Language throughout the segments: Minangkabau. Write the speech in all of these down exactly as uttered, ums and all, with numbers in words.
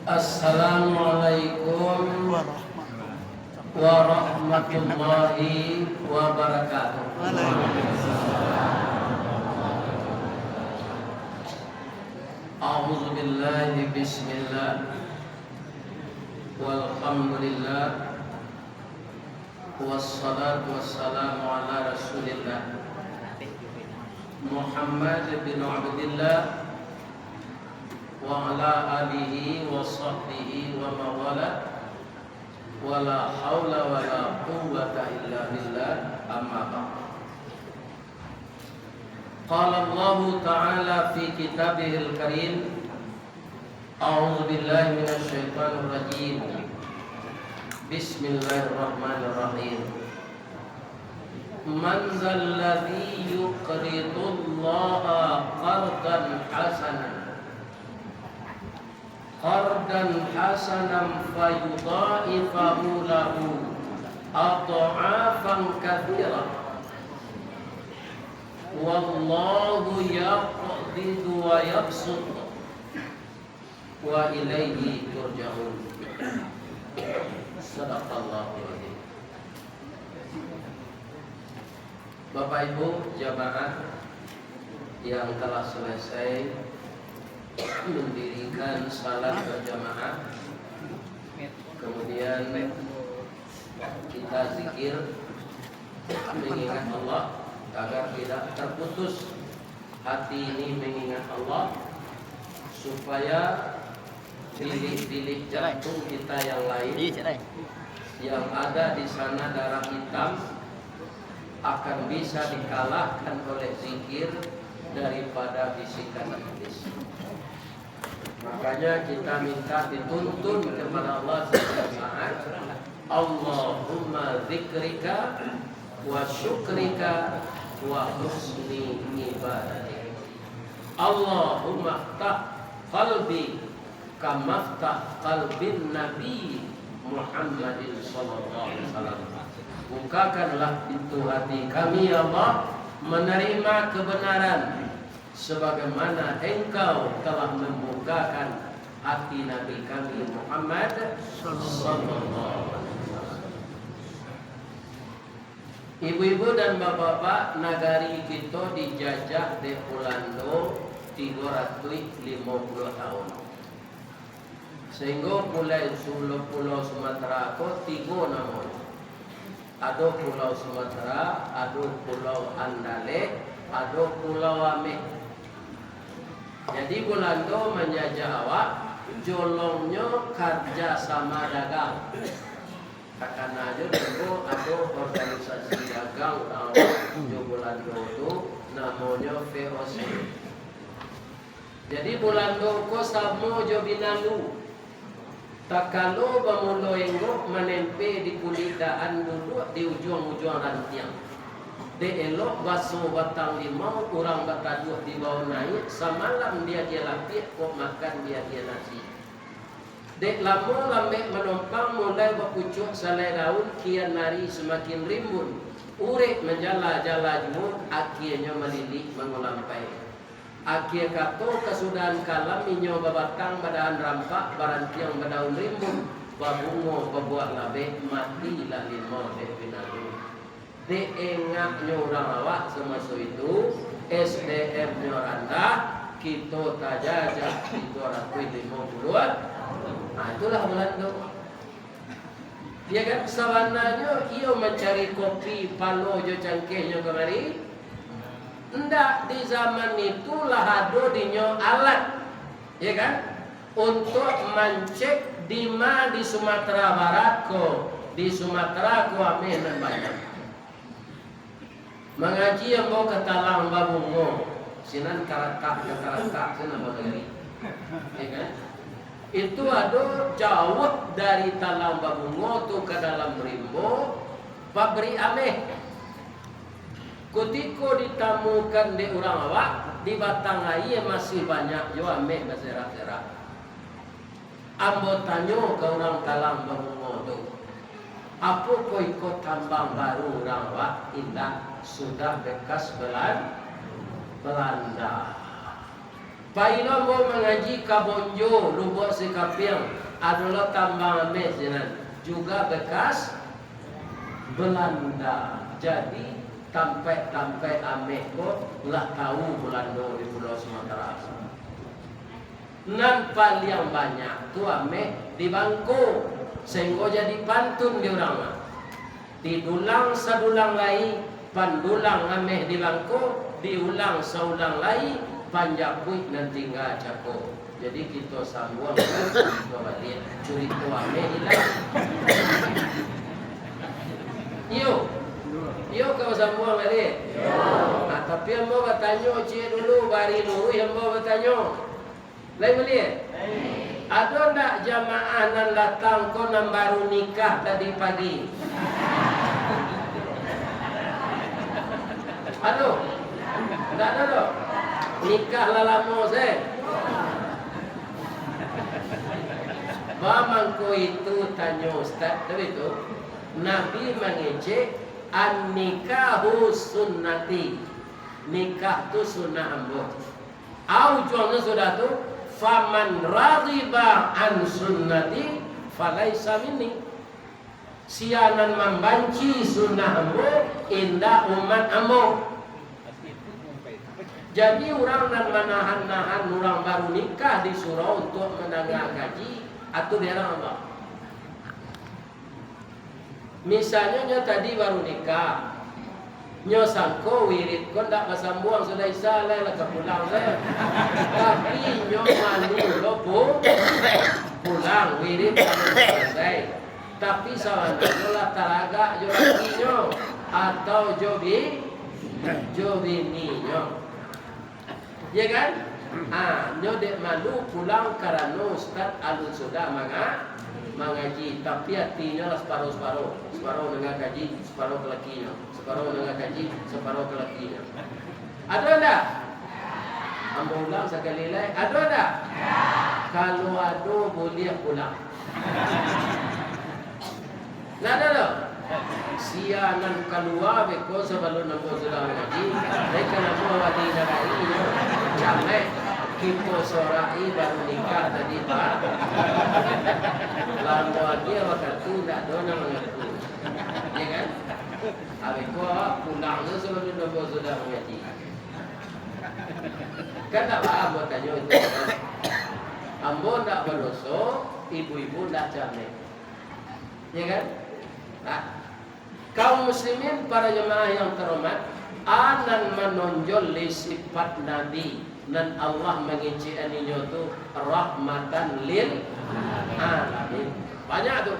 Assalamualaikum warahmatullahi wabarakatuh. A'udzubillahi, bismillah. Walhamdulillah. Wassalatu wassalamu ala Rasulillah Muhammad bin Abdillah wa ala alihi wa sahbihi wa mawala, wa la haula wa la quwwata illa billah, amma ba'd. Qala Allahu ta'ala fi kitabihil karim, a'udzu billahi minasy syaithanir rajim. Bismillahirrahmanirrahim. Man dzalladzi yuqridullaha qardan hasanan, qardan hasanan fayudha'ifahu lahu adh'afan katsirah. Wallahu yaqbidu wa yabsut, wa ilaihi turja'un. Sadaqallahul adzim. Bapak Ibu jamaah yang telah selesai mendirikan salat berjamaah, kemudian kita zikir mengingat Allah agar tidak terputus hati ini mengingat Allah, supaya bilik-bilik jantung kita yang lain yang ada di sana darah hitam akan bisa dikalahkan oleh zikir daripada bisikan iblis. Makanya kita minta dituntun kepada Allah setiap saat, Allahumma dzikrika wa syukrika wa husni ibadatik. Allahumma ftah qalbi kama ftah qalbin Nabi Muhammadin sallallahu alaihi wasallam. Bukakanlah pintu hati kami, ya Allah, menerima kebenaran, sebagaimana Engkau telah membukakan hati Nabi kami Muhammad sallallahu alaihi wasallam. Ibu-ibu dan bapak-bapak, nagari kito dijajah dek Bulando tigo ratuih limo puluah tahun. Sahinggo pulai Sulo-, Pulau Sumatera ko tigo namonyo. Ado Pulau Sumatera, ado Pulau Andaleh, ado Pulau Ameh. Jadi, Bulando manjajah awak, jolongnyo karja sama dagang. Takana jo dulu ado organisasi dagang urang awak jo Bulando tu, namonyo V O C. Jadi, Bulando ko samo jo binalu. Takalo bamulo enggok manempe di kulik daan duduak di ujuang-ujuang rantiang. Dek elok baso batang limau, urang bataduah di bawah naiak, samalam diagiah lapiak, kok makan diagiah nasi. Dek lamo lambek manompang, mulai bapucuak salai daun, kian ari samakin rimbun. Urek manjala-jala juo, akienyo malilik mangulampai. Akie kato, kasudahan kalam inyo babatang badahan rampak, barantiang badaun rimbun, babungo babuah labek, matilah limau dek binalu. Dek engaknyo urang awak samaso itu, S D M-nyo randah, kito tajajah tigo ratuih limo puluah. Nah, itulah Bulando. Ya kan, sabananyo iyo mancari kopi palo jo cangkehnyo kamari. Ndak, di zaman itu lah ado dinyo alat, ya kan, untuk mancek dima di Sumatera Barat ko, di Sumatera ko ameh nan banyak. Mangaji ambo ka Talang Babungo, sinan karatak, ka karatak, sinan mangaji. Ya kan? Itu ado jauah dari Talang Babungo tu ka dalam rimbo, pabrik ameh. Kutiko ditamukan dek urang awak, di batang aia masih banyak juo ameh baserak-serak. Ambo tanyo ka urang Talang Babungo tu, "Apo ko iko tambang baru urang awak?" "Indak, sudah bekas Belan-, Belanda." Pailo ambo mangaji ka Bonjo, Lubuak Sikapiang, ado lo tambang ameh sinan, juga bekas Belanda. Jadi, tampaik-tampaik ameh ko lah tau Bulando di Pulau Sumatera. Nan paliang banyak tu ameh di Bangko, sainggo jadi pantun di urang mah. Didulang sadulang lai, pandulang ameh di Bangko, diulang saulang lai, panjapuik nan tingga cako. Jadi kito sambuang curito baliak, curito ameh ilang. Iyo, iyo ka basambuang tadi. Ah, tapi ambo batanyo ciek dulu, bari luruih ambo batanyo. Lai buliah? Ado ndak jamaah nan datang ko nan baru nikah tadi pagi? Ado? Ndak ado doh? Nikah lah lamo se. Ba mangko itu tanyo Ustaz tadi tu, Nabi mangecek, "An-nikahu sunnati." Nikah tu sunnah ambo. Au ujuangnyo sudah tu, "Faman raghiba an sunnati falaisa minni." Sia nan mambanci sunnah ambo, indak umat ambo. Jadi, urang nan manahan-nahan urang baru nikah di surau untuak mandanga kaji, atu dilarang Allah. Misalnyo, nyo tadi baru nikah, nyo sangko wirid ko ndak basambuang sudah Isya, lai lah ka pulang se. Tapi, nyo malu lo pu-, pulang, wirid alun salasai. Tapi, sabananyo lah taragak jo lakinyo, atau jo bi-, jo bininyo. Ya kan? Ah, nyo dek malu pulang karano ustaz alun sudah manga-, mangaji, tapi atinyo lah saparo-saparo, saparo mandanga kaji, saparo ka lakinyo, saparo mandanga kaji, saparo ka lakinyo. Ado ndak? Ambo ulang sakali lai, ado ndak? Kalau ado, buliah pulang. Ndak ado doh. Sia nan kalua beko sabalun ambo sudah mangaji, dek kanamo wali nagari nyo, camek, kito sorak-i baru nikah tadi, Pak. Lamo agiah wakatu ndak ado nan mangaku. Ya kan? Abih ko awak pulang tu sabalun ambo sudah mangaji. Kan ndak baa ambo tanyo itu. Ambo ndak badoso, ibu-ibu ndak camek. Ya kan? Nah, kaum muslimin, para jamaah yang terhormat, a nan manonjol di sifat Nabi nan Allah mangecek-an inyo tu rahmatan lil alamin. Banyak tu.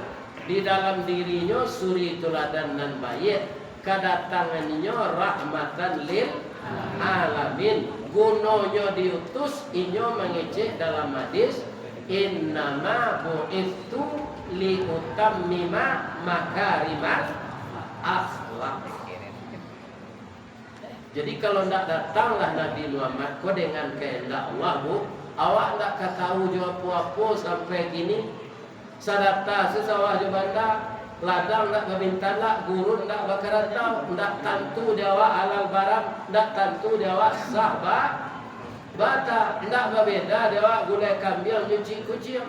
Di dalam dirinyo suri tuladan nan baiak, kadatangan inyo rahmatan lil alamin. Gunonyo diutus, inyo mangecek dalam hadis, "Innama bu'itstu liutammima makarimal akhlak." Jadi, kalau ndak datanglah Nabi Muhammad ko dengan kahandak Allah, Bu, awak ndak ka tahu jo apo-apo sampai kini. Sadata se sawah jo banda, ladang ndak babintalak, gurun ndak bakarantau, ndak tantu di awak halal baram, ndak tantu di awak sah ba-, bata, ndak babeda di awak gulai kambiang nyuci kuciang.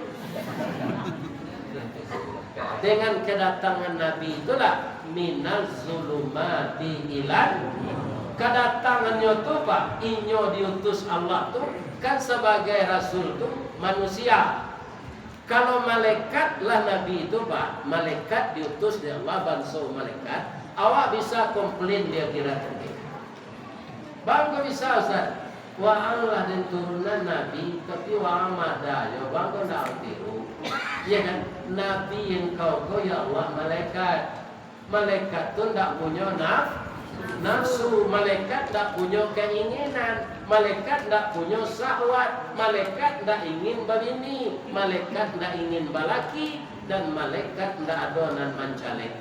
Dengan kedatangan Nabi itulah, minaz zulumati ilan. Kedatangannyo tu, Pak, inyo diutus Allah tu kan sabagai rasul tu manusia. Kalau malaikat lah Nabi itu, Pak, malaikat diutus dek Allah, banso malaikat, awak bisa komplain di akhirat nanti. Bangko bisa, Ustaz? Waang lah den turunan Nabi, tapi waang mada jo, bangko ndak tiru. Ya kan? Nabi engkau ko, ya Allah, malaikat. Malaikat tu ndak punyo naf-, nafsu, malaikat ndak punyo keinginan, malaikat ndak punyo syahwat, malaikat ndak ingin babini, malaikat ndak ingin balaki, dan malaikat ndak ado nan mancalek.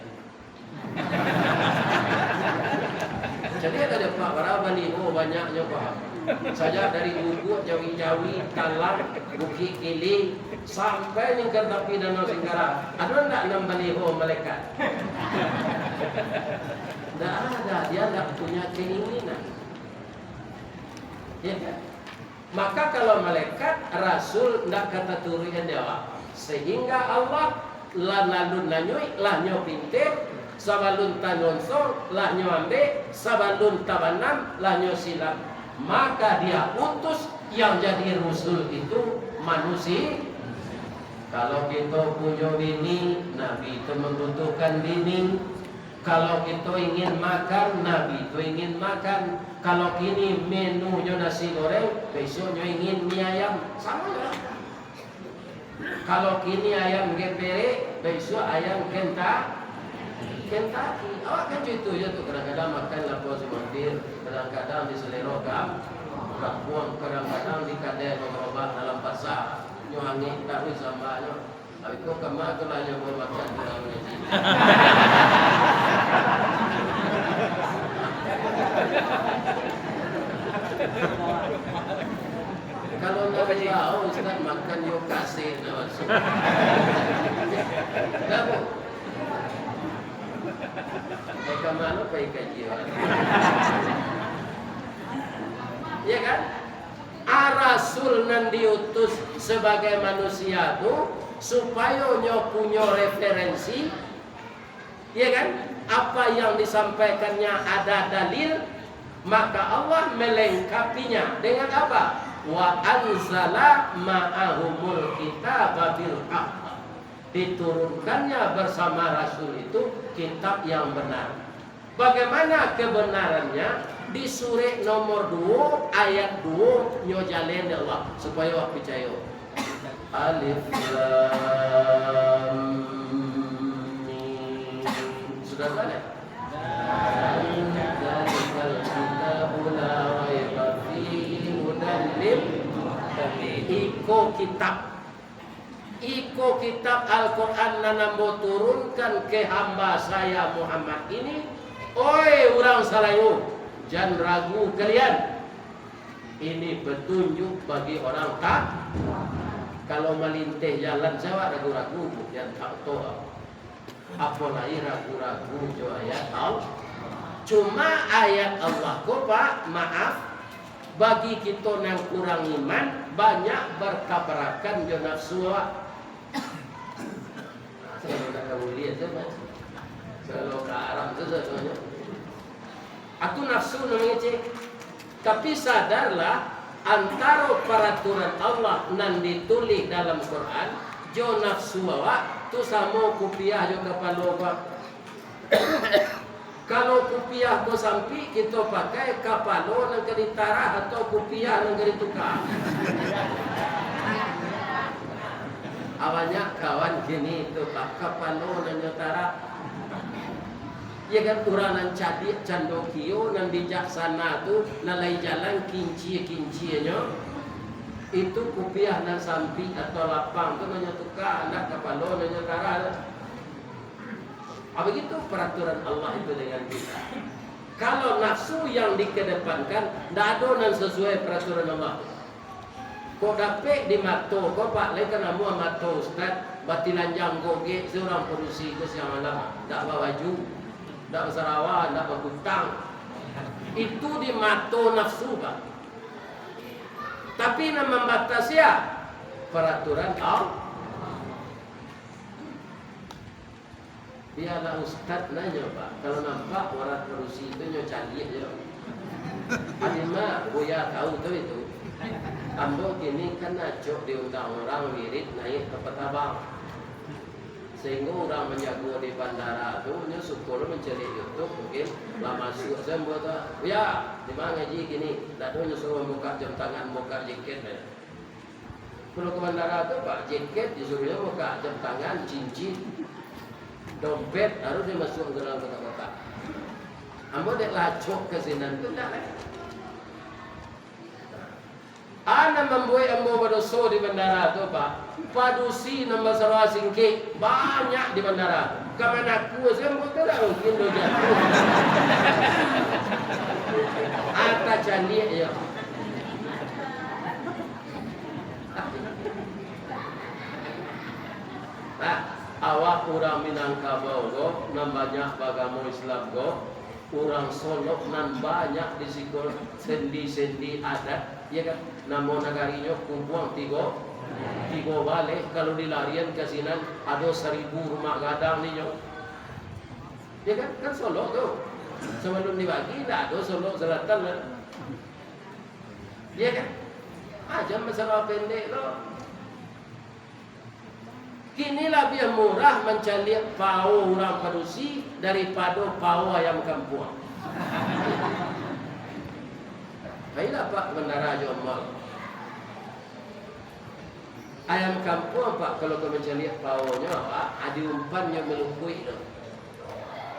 Jadi, ado dek Pak bara baliho banyaknyo, Pak. Sajak dari Lubuak, Jawi-Jawi, Talang, Bukik Kiling, sampai ningkan tapi Danau Singkarak. Ado ndak nan baliho malaikat? Ndak ada, dia ndak punya keinginan. Ya kan? Maka kalau malaikat, rasul ndak ka taturuikan di awak. Sehingga Allah lah nalun nanyuik, lah nyo pintir, sabalun tanonsong, lah nyo ambek, sabalun tabanam, lah nyo silap. Maka dia utus yang jadi rusul itu manusia. Kalau kito punyo bini, Nabi tu mambutuhkan bini. Kalau kito ingin makan, Nabi tu ingin makan. Kalau kini menunyo nasi goreng, besoknyo ingin mi ayam. Samo lah. Kalau kini ayam geprek, besok ayam kenta-, Kentucky. Awak kan cuito je tu, kadang-kadang makan lapau sumatir, kadang-kadang di Selero Gam-, Gapuang, kadang-kadang di kadai bagarobak dalam pasa. Nyo angek taruih sambanyo. Abih ko kama tu lah nyo bawa makan tu lah, Bang Haji. Kalau nak tahu, Ustaz, makan yo kasih nak masuk. Dah, Bu? Pai ka mano, pai kaji urang. Iya kan? A, rasul nan diutus sabagai manusia tu, supayo nyo punyo referensi, iya kan? Apa yang disampaikannya ada dalil, maka Allah melengkapinya dengan apa? "Wa anzala ma'ahumul kitaba bil haq." Diturunkannya bersama rasul itu kitab yang benar. Bagaimana kebenarannya? Di surek nomor duo, ayat duo, nyo jaleh dek Allah, supayo awak picayo. Alif Lam Mim. Sudah jaleh? Dzalikal kitabu la raiba fihi hudan lil muttaqin. Iko kitab Iko kitab Al-Quran nan Ambo turunkan ke hamba Saya Muhammad ini, oi urang Salayu, jan ragu kalian. Ini petunjuk bagi orang ta-, kalau malinteh jalan sajo ragu-ragu, jan tak tahu. Apolai ragu-ragu jo ayat Allah. Cuma ayat Allah ko, Pak, maaf, bagi kito nan kurang iman, banyak bertabrakan jo nafsu awak. Kalau nak ka buliah sajo, Pak. Kalau ka haram sajo, sajo. Aku nafsu nan mangecek. Tapi sadarlah, antaro paraturan Allah nan ditulih dalam Quran, jo nafsu awak, tu samo kupiah jo kapalo, Pak. Kalau kupiah ko sampik, kito pakai kapalo nan ka ditarah atau kupiah nan ka dituka. A, banyak kawan kini tu, Pak, kapalo nan nyo tarah. Iyo kan, urang nan cadiak cando kio, nan bijaksana tu, nan lai jalan kincia-kincianyo, itu kupiah nan sampik atau lapang tu nan nyo tuka, ndak kapalo nan nyo tarah. A, begitu peraturan Allah itu dengan kita. Kalau nafsu yang dikedepankan, ndak ado nan sesuai peraturan Allah. Kok dapek di mato ko, Pak, lai ka namuah mato Ustaz, batilanjang gogek se urang padusi ko siang malam, ndak babaju, ndak basarawa, ndak bakutang. Itu di mato nafsu, Pak. Tapi nan mambatasi, ya, peraturan Allah. Bialah ustad nanyo, Pak. Kalau nampak urang padusi tu nyo caliak jo. Adi mah, Buya tahu tu itu. Ambo kini kan acok diundang urang wirid naiak ka Patabang. Sahinggo urang manjago di bandara tu, nyo suko lo mancaliak YouTube, mungkin lah masuak se ambo tu. "Buya, di ma ngaji kini?" Ndak ado, nyo suruah bukak jam tangan, bukak jaket. Kalau ka bandara tu, Pak, jaket disuruahnyo bukak, jam tangan, cincin, dompet, harus dimasuak ka dalam kotak-kotak. Ambo dek lah acok ka sinan tu, ndak lai. A nan mambuek ambo badoso di bandara tu, Pak, padusi nan basarawa singkek banyak di bandara. Ka manakua se ambo tu, ndak mungkin lo jatuah. A, tacaliak yo. Nah, awak urang Minangkabau ko, nan banyak baagamo Islam ko, Urang Solok nan banyak di siko, sendi-sendi adat, ya kan? Namo nagarinyo Kubuang Tigo, Tigo Baleh. Kalau dilarian ka sinan, ado saribu rumah gadang ninyo. Ya kan? Kan Solok tu. Sabalun dibagi, ndak ado Solok Selatan lah. Ya kan? Ah, jan masalah pendek lo. Kini labiah murah mancaliak pao urang padusi daripado pao ayam kampuang. Pailah, Pak, bandara jo mall. Ayam kampuang, Pak, kalau ka mancaliak paonyo, Pak, adi umpan nyo malukuik tu.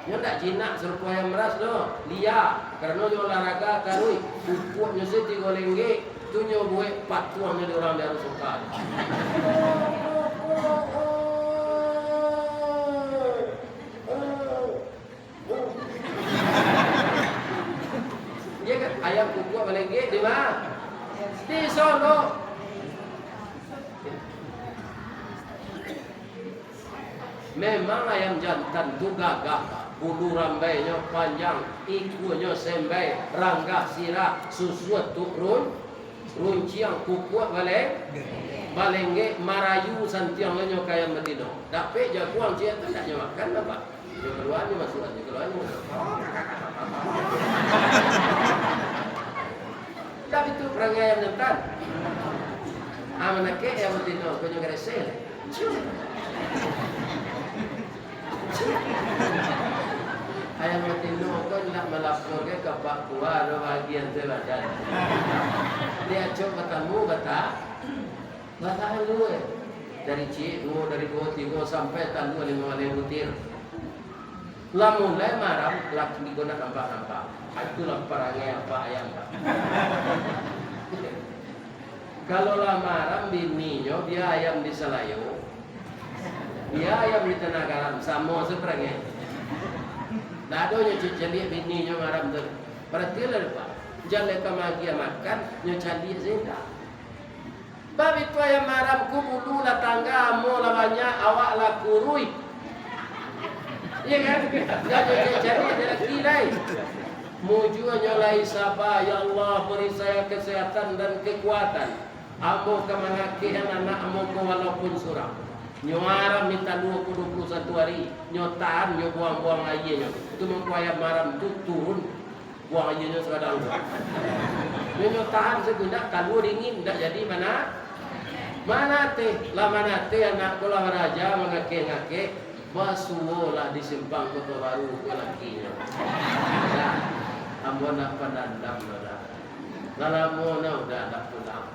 Nyo ndak jinak sarupo ayam ras doh, lia, karano nyo olahraga taruih. Kukuaknyo se tigo lenggek, tu nyo buek patuahnyo di urang di Arusuka. Iya kan? Ayam kukuak balenggek di ma? Di Solok. Memang ayam jantan tu gagah, Pak. Bulu rambainyo panjang, ikuanyo sembai, ranggah sirah, susuak tu run-, runciang, kukuak baleng-, balenggek, marayu santiang lo nyo ka ayam batino. Dapek jaguang ciek tu ndak nyo makan doh, Pak. Nyo kalua, nyo masuak, nyo kalua, nyo masuak. Tapi tu parangai ayam jantan. Ah, manakek ayam batino, kok nyo garesek. Ayam batino ko ndak malaporkan ka Pak Kua, ado bagian tu badan. Diacok batamu, bata-, batalu, eh. Dari ciek duo, dari duo tigo, sampai talua limo baleh butir. Lah mulai maram, laki ko ndak nampak-nampak. Ah, itulah parangai apak ayam, Pak. Kalau lah maram bininyo, bia ayam di salayo, bia ayam di tanah garam, samo se parangai. Ndak ado nyo caliak bininyo maram tu. Paratilah, Pak. Jan lai ka maagiah makan, nyo caliak se indak. Bab itu ayam maram ko bulu lah tangga, amo lah banyak, awak lah kuruih. Iya kan? Ndak ado caliak laki lai. Mujuanyo lai saba, "Ya Allah, beri saya kesehatan dan kekuatan. Ambo ka mangakehan anak ambo ko walaupun surang." Nyo maram di talua ko duo puluah satu ari, nyo tahan, nyo buang-buang aianyo. Tu mangko ayam maram tu turun, buang aianyo sagadang tu. Nyo, nyo tahan sagundak, talua dingin, ndak jadi mana-, manateh. Lah manateh, anak ko lah baraja mangakeh-ngakeh. Basuo lah di Simpang Koto Baru ko lakinyo. Dah, ambo ndak pandandam lo dah. Lah lamo nah Uda ndak pulang.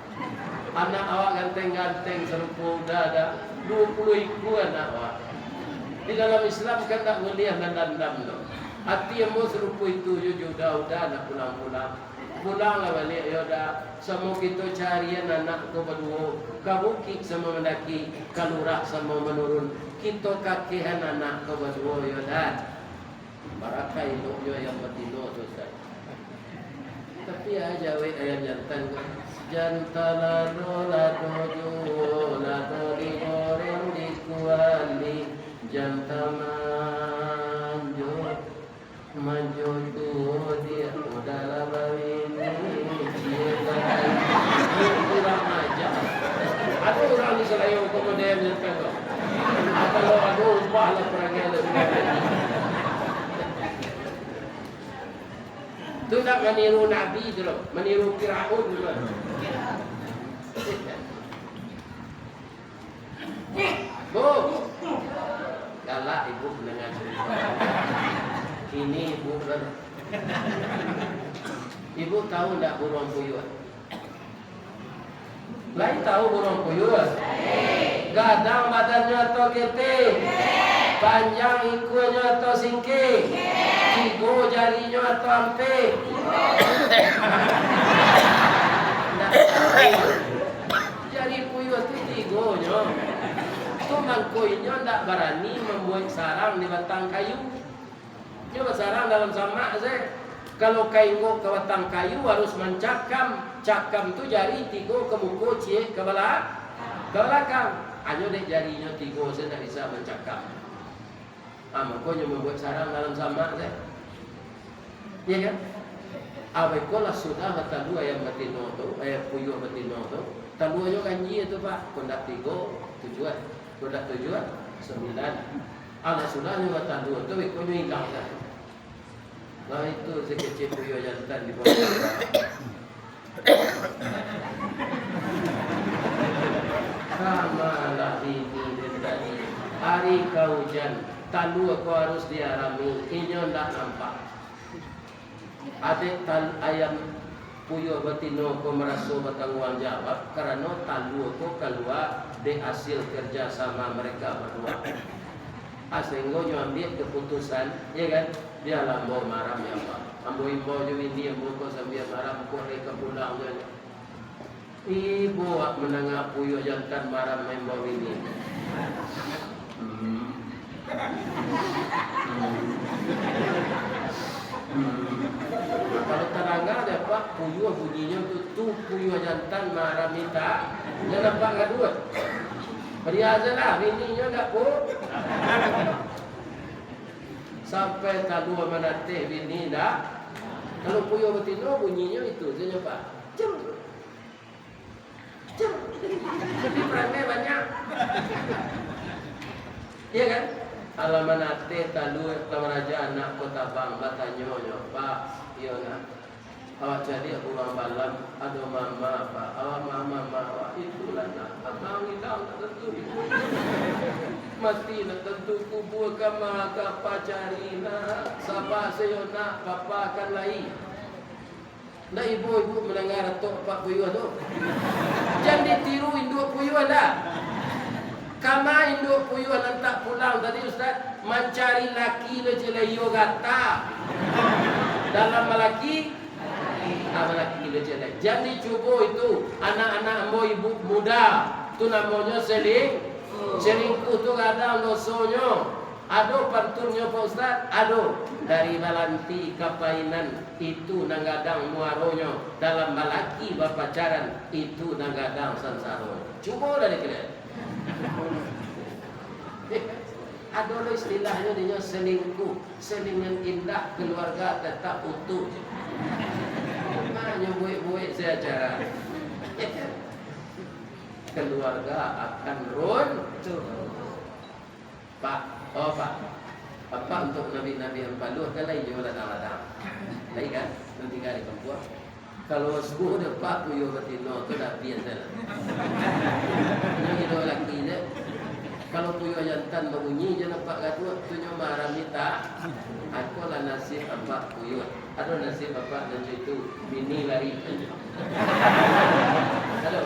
Anak awak ganteng-ganteng sarupo Uda dah. Duo puluah ikua anak awak. Di dalam Islam kan ndak buliah mandandam doh. Ati ambo sarupo itu juo jo Uda, Uda ndak pulang-pulang. Pulanglah baliak yo Da, samo kito carian anak ko baduo, ka bukik samo mandaki, ka lurah samo manurun, kito kakehan anak ko baduo yo Da. Barakai eloknyo ayam batino tu, Ustaz. Tapi a jawek ayam jantan ko, jantan lado, lado juo, lado digoreng di kuali, jantan manjo. Manjo tuo diak, Uda lah babini, ciek lah. Kurang aja. Ado urang di Salayo ko model nyo tu. Atau ado ubah lah parangai lah. Tu nak maniru Nabi tu lo, maniru Firaun tu lo. Bu, galak ibu mandanga carito. Kini ibu kan. Ibu tahu ndak buruang puyuh? Lai tahu buruang puyuh? Gadang badannyo atau ketek? Panjang ikuanyo atau singkek? Tigo jarinyo atau ampek? Ndak tahu. Jari puyuh tu tigonyo. Tu mangko inyo ndak barani mambuek sarang di batang kayu. Inyo basarang dalam samak se. Kalau ka inggok ka batang kayu harus mancakam. Cakam tu jari tigo ka muko, ciek ka bala-, ka balakang. Hanyo dek jarinyo tigo se ndak bisa mancakam. Ah, mangko inyo mambuek sarang dalam samak se. Iya kan? Abih ko lah sudah batalua ayam batino tu, ayam puyuah batino tu, taluanyo ganjia tu, Pak. Kondak tigo, tujuah. Kondak tujuah, sambilan. Alah sudah nyo batalua tu, abih ko nyo ilang dah. Nah, itu si kecil puyuah jantan di bawah. Kamalah bini den tadi. Ari ka ujan, talua ko harus diarami, inyo ndak nampak. Adek tal-, ayam puyuah batino ko maraso batangguang jawab, karano talua ko kalua dek asil kerja sama mereka berdua. Ah, sahinggo nyo ambiak kaputusan, ya kan? Bialah ambo maram, ya Allah. Ambo imbau jo bini ambo ko sambia maram, ko lai ka pulang jo. Ibo wak mandanga puyuah jantan maram maimbau bini. Hmm. Hmm. Hmm. Kalau tadanga dek Apak puyuah bunyinyo tu, tu puyuah jantan maram ita, nyo nampak gaduah. Bariasalah bininyo ndak pu-, sampai talua manateh bini ndak. Kalau puyuah batino bunyinyo itu sajo, Pak. Cem. Tapi parangai banyak. Iya kan? Alah manateh talua, alah maraja anak ko tabang, batanyo nyo, "Pak, iyo nak, awak caliak urang balam, ado mama, Pak, awak mama, mama awak, itulah nak, abang ilang nak tantu ibu. Mati nak tantu kubua, kama ka Apak cari nak, saba sajo nak, papa akan lai." Ndak ibo-ibo mandanga ratok Apak puyuah tu. Jan ditiru induak puyuah ndak. Kama induak puyuah nan tak pulang tadi, Ustaz, mancari laki lo ciek lai, iyo gata. Dalam malaki, ah, malaki lo ciek lai. Jan dicubo itu, anak-anak ambo ibu muda, tu namonyo seling-, selingkuh tu gadang dosonyo. Ado pantunnyo, Pak Ustaz? Ado. Dari balanti ka painan, itu nan gadang muaronyo. Dalam balaki bapacaran, itu nan gadang sansaronyo. Cubolah dikalian. Ado lo istilahnyo, dinyo selingkuh. Selingan indah, keluarga tetap utuh. Cuma nyo buek-buek se acara. Keluarga akan runtuh. Pak, oh Pak, Apak untuak nabi-nabi ampaluah kan lai jo ladang-ladang. Lai kan? Nan tingga di kampuang. Kalau subuah dek Apak puyuah batino tu dah abiah se lah. Inyo iduak laki je. Kalau puyuah jantan babunyi, jan Apak gaduah, tu nyo maram ita. Akolah nasib Apak puyuah. Ado nasib Apak nan itu, bini lari. Ado.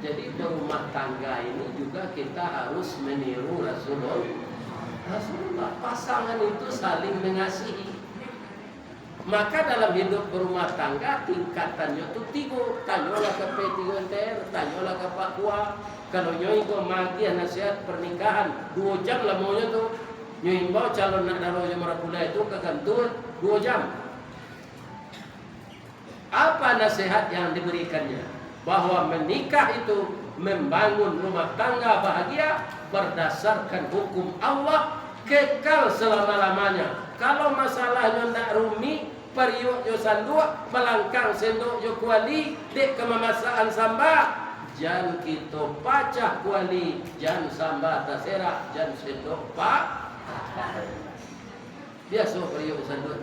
Jadi, berumah tangga ini juga kita harus meniru Rasulul-, Rasulullah. Pasangan itu saling mengasihi. Maka, dalam hidup berumah tangga, tingkatannyo tu tigo. Tanyolah ka P tigo M T R, tanyolah ka Pak Kua. Kalau nyo ingin magiah nasihat pernikahan, duo jam lamonyo tu. Nyo imbau calon nak daro jo marapulai tu ka kantua, duo jam. Apa nasihat yang diberikannya? Bahwa menikah itu membangun rumah tangga bahagia berdasarkan hukum Allah, kekal selama-lamanya. Kalau masalahnyo ndak rumik, pariuak jo sanduak, balangkang sendok jo kuali, dek kamamasaan samba, jan kito pacah kuali, jan samba taserak, jan sendok pa-, biaso pariuak jo sanduak.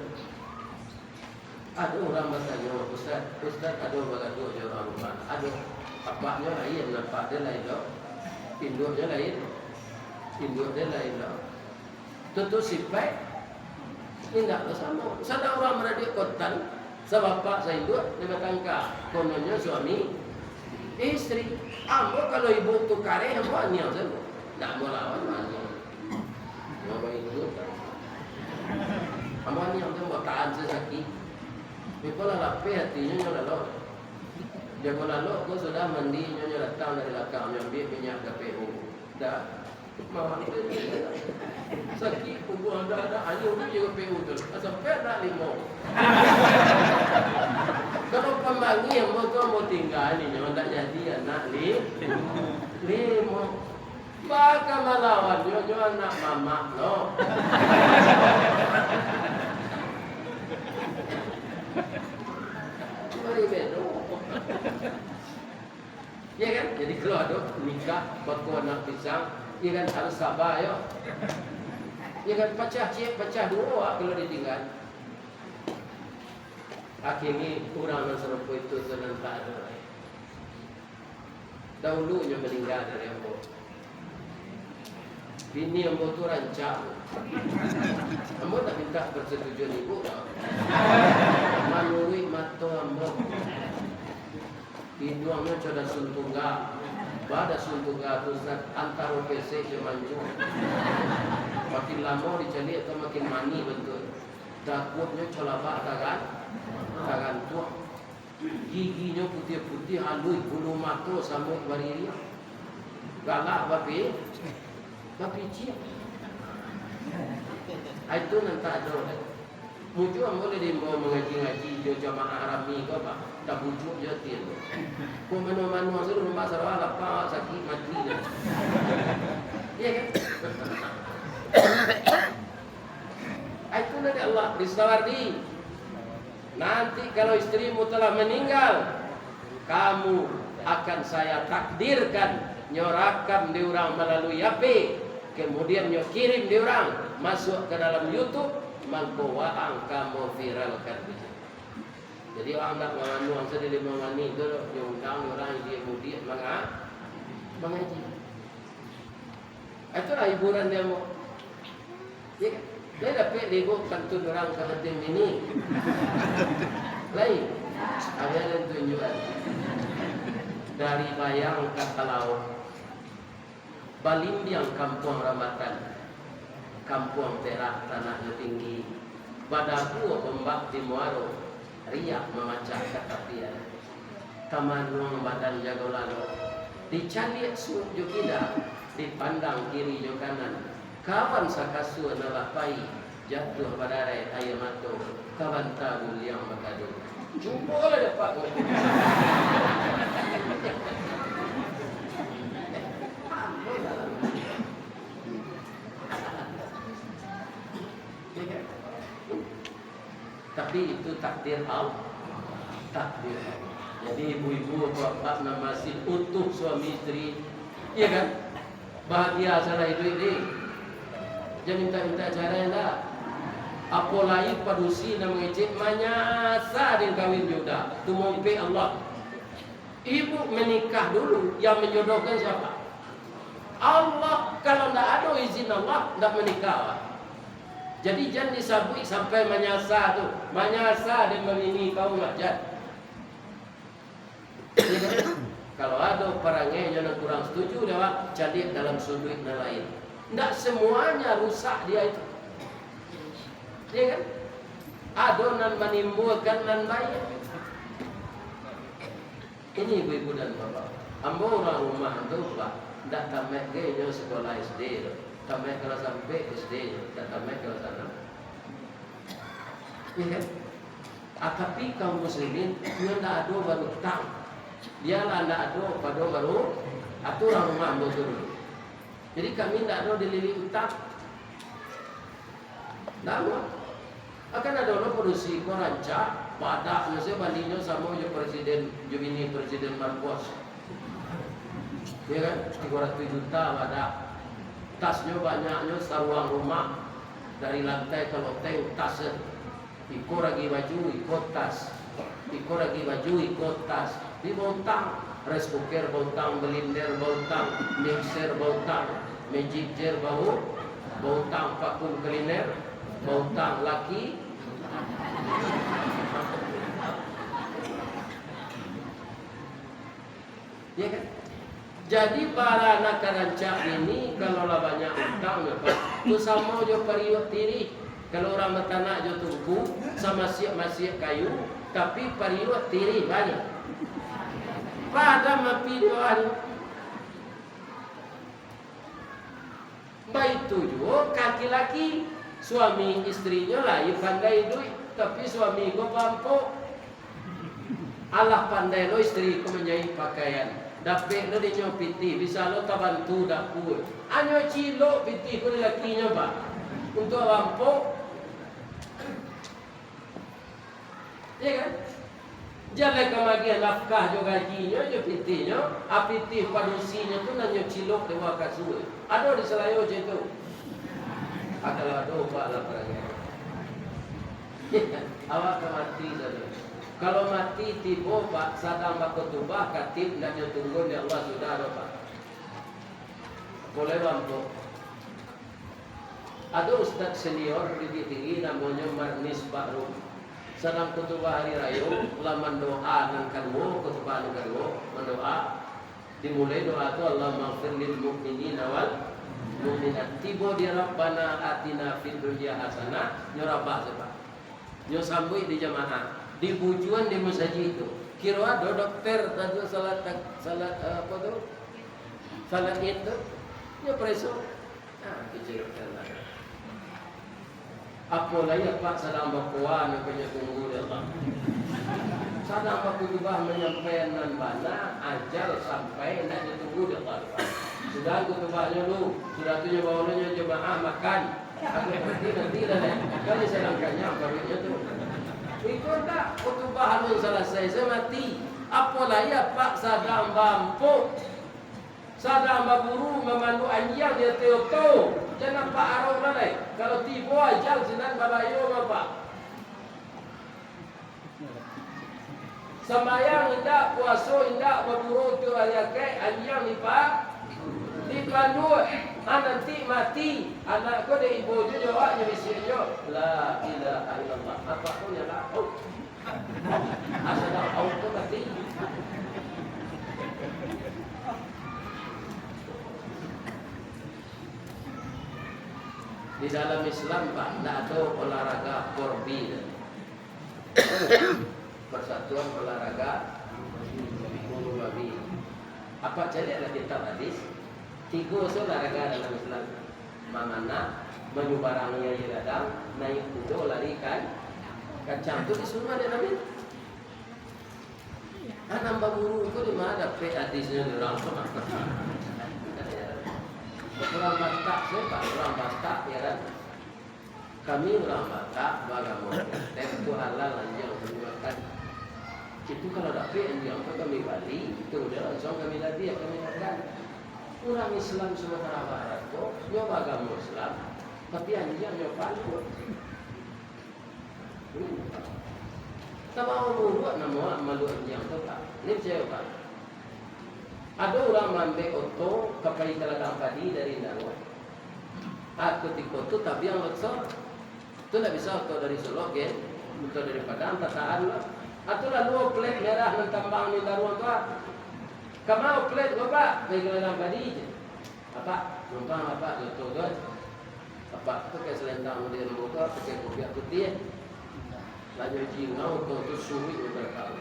Ado urang batanyo, "Ustaz, Ustaz ado bagaduah jo urang rumah?" Ado. Apaknyo lain, apak den lain lo. Induaknyo lain. Induak den lain lo. Tutu sipaik indak lo samo. Sanak urang baradiak kotan, sabapak sainduak, limo tangka. Kononyo suami istri. Ambo kalau ibu tu kareh, ambo aniang sajo. Ndak ambo lawan, aniang. Nyo bainduak. Ambo aniang tu ambo tahan sasakik. Tapi ko lah lapeh atinyo, nyo lalok. Jago lalok ko sudah mandi, nyo, nyo datang dari lakang, nyo ambiak minyak K P U. Dah. Sakik pungguang anak-anak, anyo tu je P U tu. Sampai anak limo. Kalau pambangi ambo tu, ambo tingga ni, nyo ndak jadi anak li-, limo. Baka malawan nyo, nyo anak mamak lo. Mari bedo. Ya kan? Jadi kalau ado nikah, bako anak pisang, ya kan, harus sabar yo. Ya kan, pacah ciek, pacah duo, ah, kalau ditingga. Akhirnyo urang nan sarupo itu tu nan tak ado lai. Dahulunyo maningga dari ambo. Bini ambo tu rancak. Ambo tak minta persetujuan ibu, doh. Manuruik mato ambo. Iduangnyo co dasun tungga. Ba dasun tungga tu, Ustaz, antaro pesek jo mancung. Makin lamo dicaliak tu makin manih bantuak. Daguaknyo co labak tagan-, tagantuang. Giginyo putiah-putiah, aluih bulu mato samuik baririang. Galak bapi-, bapiciak. Ai tu nan tak ado lai. Mujua ambo lah diimbau mangaji-ngaji jo jamaah rami ko, Pak. Tabujuak jo atin. Ko manuang-manuang sajo, rumah sarawa lapang, sakik, mati dah. Iya kan? Ai tu dari Allah, Ristawardi. Nanti kalau istrimu telah meninggal, kamu akan saya takdirkan nyo rakam di urang malalui H P, kemudian nyo kirim di urang, masuk ke dalam YouTube, mangko waang ka maviralkan. Jadi, waang ndak mamanuang sadili mamani tu, nyo undang urang di mudiak manga-, mangaji. Itulah hiburan dia, Mok. Ya kan? Dia dapik libur pantun urang ka batin bini. Lain. Ada yang tunjukan. Dari bayang ka talaok. Balimbiang kampuang Rambatan. Kampuang Perak tanahnyo tinggi. Badagu ombak di muaro. Riak mamacah ka tapian. Tamanuang badan jago lalok, dicaliak suok jo kida, dipandang kiri jo kanan, kawan sakasua nan lah pai, jatuah badarai aia mato, ka banta guliang bakadu. Cubolah dapek. Tapi itu takdir Allah. Takdir Allah. Jadi ibu-ibu, bapak-bapak nan masih utuh suami isteri, iya kan? Bahagia salah iduik ni. Jan minta-minta carai ndak. Apolai padusi nan mangecek manyasa den kawin jo uda. Tu maumpek Allah. Ibu menikah dulu, yang menjodohkan siapa? Allah. Kalau ndak ado izin Allah, ndak menikah, Pak. Jadi, jan disabuik sampai manyasa tu. Manyasa den babini, kau mah, jan. Kalau ado parangai yang kurang setuju, dah, Pak, caliak dalam suduik nan lain. Ndak semuanya rusak dia itu. Iya kan? Ado nan manimbulkan nan baik. Ini ibu-ibu dan bapak, ambo urang rumah tu, Pak, ndak tamaik gai nyo sekolah S D tu. Tamaik kelas ampek S D nyo, ndak tamaik kelas anam. Iya kan? Ah, tapi kaum muslimin, nyo ndak ado barutang. Bialah ndak ado, pado baru, ah, tu urang rumah ambo tu dulu. Jadi kami ndak ado dililit utang. Ndak ado. Akan ado lo padusi ko rancak, badak nyo se balinyo samo jo presiden, jo bini Presiden Marcos. Iya kan? Tigo ratuih juta badak. Tasnyo banyaknyo saruang rumah. Dari lantai ka loteng tas se. Iko ragi baju, iko tas. Iko ragi baju, iko tas. Tapi bautang. Rice cooker bautang, blender bautang, mixer bautang, magic jar bau-, bautang, vacuum cleaner bautang, laki. Ya kan? Jadi, bara nan ka rancak bini, kalau lah banyak utang, ya, Pak, tu samo jo pariuak tirih. Kalau urang batanak jo tungku, samasiak-masiak kayu, tapi pariuak tirih banyak. Pada mapi doa ni. Baitu juo ka laki-laki, suami istrinyo lai pandai iduik, tapi suami ko barampok. Alah pandai lo istri ko manjaik pakaian, dapek lo dinyo pitih, bisa lo tabantu dapua. Hanyo cilok pitih ko di lakinyo, Pak, untuak barampok. Iyo kan? Jan lai ka magiah nafkah jo gajinyo, jo pitihnyo, a pitih padusinyo tu nan nyo cilok dek wakasua. Ado di Salayo cam tu? Ah, kalau ado, ubahlah parangai. Awak ka mati sajo. Kalau mati tibo, Pak, sadang bakutubah, katik ndak nyo tungguan dek Allah sudah do, Pak. Apo lai barampok. Ado ustaz senior di Bukittinggi namonyo Marnis Bahru. Sadang kutubah hari rayo, lah mandoa nan kaduo, kutubah nan kaduo, mandoa. Dimulai doa tu, "Allahummaghfir lil mu'minina wal mu'minat." Tibo di Rabbana atina fid dunya hasanah, nyo rabah sajo, Pak. Nyo sambuik di jamaah, dibujuan di musajik tu. Kiro ado dokter tadi salat, salat, eh, apo tu? Salat Id tu. Nyo pareso. Ah, kecil dokter lah. Apo lai apak sadang bakoa nyo, nyo tunggu dek Allah. Sadang bakutubah manyampaian nan bana, ajal sampai ndak ditunggu dek Allah. Sudah kutubahnyo lu, sudah tu nyo bawa nyo jamaah makan. Aku nanti, nanti lah deh. Kan sadang kanyang paruiknyo tu. Iko ndak, kutubah alun salasai, sajo mati. Apo lai apak sadang barampok. Sadang baburu mamandu anjiang di ateh oto, jan apak arok lah lai. Kalau tibo ajal sinan babayo mah, Pak. Sambayang indak, puaso indak, baburu tu ari akek, anjiang dipa-, dipanduak. Ah, nanti mati, anak ko dek ibo jo, jo awak nyo bisiak jo, "La ilaha illallah." Apak ko nyo lah. Asa dah auto mati. Di dalam Islam, Pak, ndak ado olahraga korbi tu. Persatuan Olahraga Gunung Babi. Apak caliaklah kitab hadis, tigo se olahraga dalam Islam. Mamanah, manyubarangi aia gadang, naiak kudo, lari ka-, kacang. Tu disuruah dek Nabi. Anak baburu ko di ma dapek hadisnyo di urang tu? Urang Batak, sayo Pak, urang Batak, yo kan? Kami urang Batak, baagamo Kristen, tu halal anjiang kami makan. Itu kalau dapek anjiang tu kami bali, itu dah langsuang kami labiah, kami makan. Urang Islam Sumatera Barat ko, nyo baagamo Islam, tapi anjiang nyo paluak. Tabao buruak namo malu anjiang tu, Pak. Ni picayo, Pak. Ado urang maambek oto ka pai ka ladang padi dari Indaruak. Ah, kutiko tu tabiang Loksor. Tu ndak bisa oto dari Solok, kan? Oto dari Padang, tatahan lah. Ah, tu lalu plat merah nan tambang di Indaruak tu, ah. Ka ma plat ko, Pak? Pai ka ladang padi je. Apak, numpang apak, oto tu. Apak pakai salendang model mudo, pakai kopiah putiah. Lah nyo jingau oto tu, suruik nyo balakang.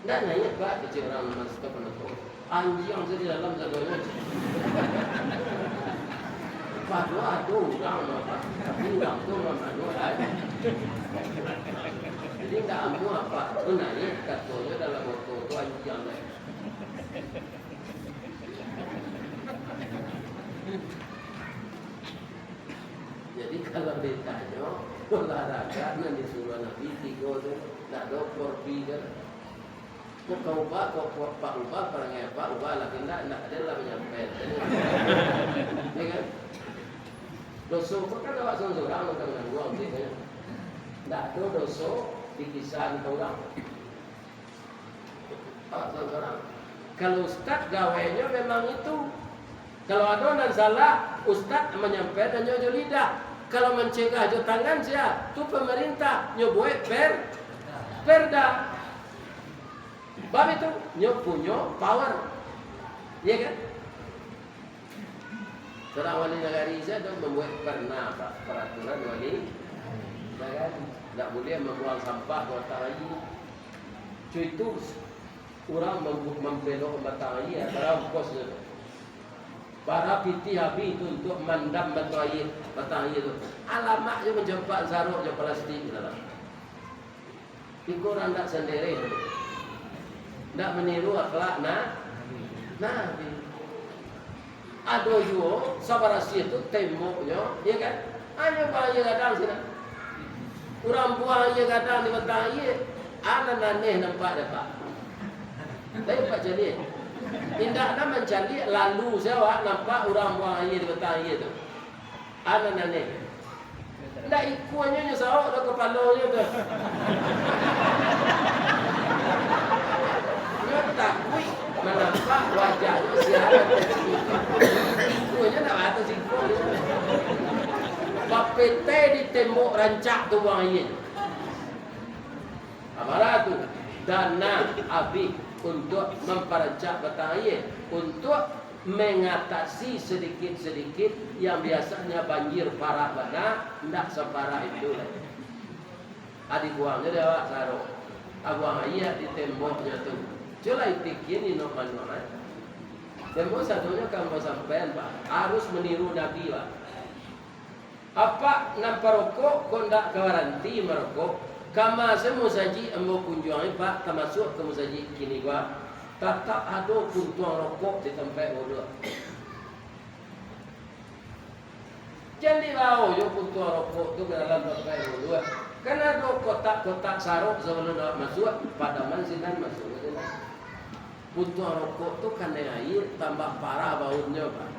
Ndak naiak, Pak, kecek urang nan stop oto. Anjiang se di dalam sadonyo. Padohal ado urang, Pak. Tapi urang tu urang manuak lai. Jadi ndak amuah, Pak. Tu naiak, katonyo dalam oto tu anjiang lai. Jadi, kalau ditanyo, olahraga nan disuruah Nabi tigo tu, ndak ado korbi kan. Kok ka ubah, kok, kok pak ubah, parangai pak ubah lah, indak, indak ado lah manyampai. Ya kan? Doso ko kan awak surang-surang, urang nan buang tu, kan? Ndak ado doso dikisahan ka urang. Kalau ustad gawenyo memang itu. Kalau ado nan salah, ustad manyampaian hanyo jo lidah. Kalau mancegah jo tangan, sia? Tu pamarintah, nyo buek per-, perda. Bab itu, nyo punyo power. Iya kan? Surang wali nagari sajo mambuek perna, Pak, peraturan wali nagari. Ndak buliah mambuang sampah batang aia. Cuy tu, urang mambu-, mambelok batang aia, antaro ongkosnyo tu. Bara pitih abih tu untuak mandam batang aia, batang aia tu. Alamak jo mancampak sarok jo palastik ka dalam. Iko urang ndak sandiri tu. Ndak maniru akhlak na-, Nabi. Ado juo sabarasiah tu temboknyo, iyo kan? Hanyo buang aia gadang sinan. Urang buang aia gadang di batang aia, a nan aneh nampak dek Apak? Tapi Apak caliak. Indak nan mancaliak lalu se awak nampak urang buang aia di batang aia tu. A nan aneh. Ndak ikuanyo nyo saok doh kapalonyo tu. Nyo takuik manampak wajahnyo siaran kecil. Ikuanyo ndak batas ikuanyo. Bapetai di tembok rancak tu buang aia. Amarah tu, dana abih untuak mamparancak batang aia, untuak mengatasi sedikit-sedikit yang biasanya banjir parah bana, ndak saparah itu lai. A dibuangnyo dek awak sarok, a buang aia di temboknyo tu. Cubo lai pikia inok manuang, eh. Tembok sadonyo ka ambo sampaian, Pak, harus maniru Nabi, Pak. Apak nan parokok, kok ndak ka baranti marokok? Kama se musajik ambo kunjuangi, Pak, tamasuak ka musajik kini ko, tatap ado puntuang rokok di tampek bauduk. Jan dibao jo puntuang rokok tu ka dalam tampek bauduk. Kan ado kotak-kotak sarok sabalun awak masuak, padaman sinan, masuak ka sinan. Puntuang rokok tu kanai aia, tambah parah baunnyo, Pak.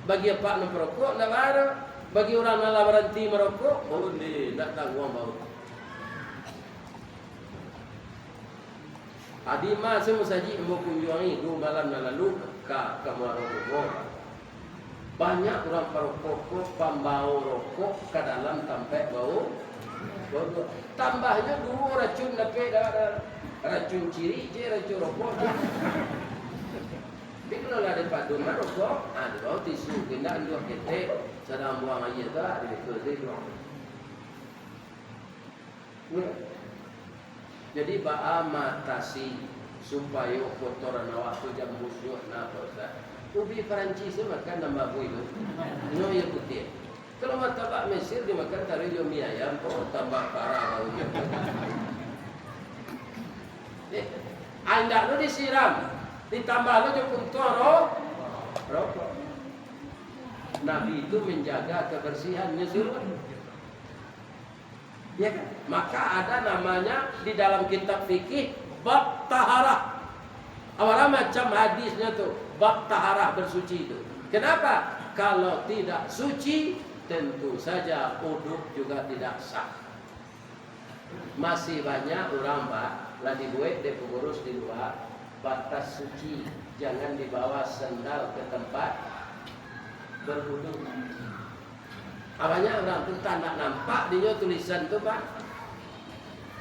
Bagi apak nan parokok, ndak baa. Bagi urang nan lah baranti marokok, oh, ndeh, ndak tangguang bau. Adi ma se musajik ambo kunjuangi duo malam nan lalu ka, ka Muaro Bungo. Banyak urang parokok ko pambao rokok ka dalam tampek bau, bau tu. Tambahnyo duo racun dapek dek awak. Racun cirik je, racun rokok je. Tapi kalau lah dipadun lah rokok, ah, dibao tisu, indak anduah ketek, sadang buang aia tu, ah, dibikul tu. Jadi, baa maatasi supayo kotoran awak tu jan busuak, nah, Pak Ustaz? Ubi Parancis tu makan nambah buih tu. Nyo iyo putiah. Kalau martabak Mesir dimakan taruih jo mi ayam, oh, tambah parah baunyo. Eh, indak lo disiram, ditambah lo jo puntuang ro-, rokok. Nabi itu menjaga kebersihan, nyo suruah. Ya kan? Maka ada namanya di dalam kitab fikih bab taharah. Apalah macam hadisnya tu, bab taharah bersuci itu. Kenapa? Kalau tidak suci, tentu saja uduk juga tidak sah. Masih banyak urang, Pak, lah dibuek dek pangurus di lua, batas suci, jangan dibawa sandal ke tempat berwudu. Ah, banyak urang tu tak nak nampak dinyo tulisan tu, Pak.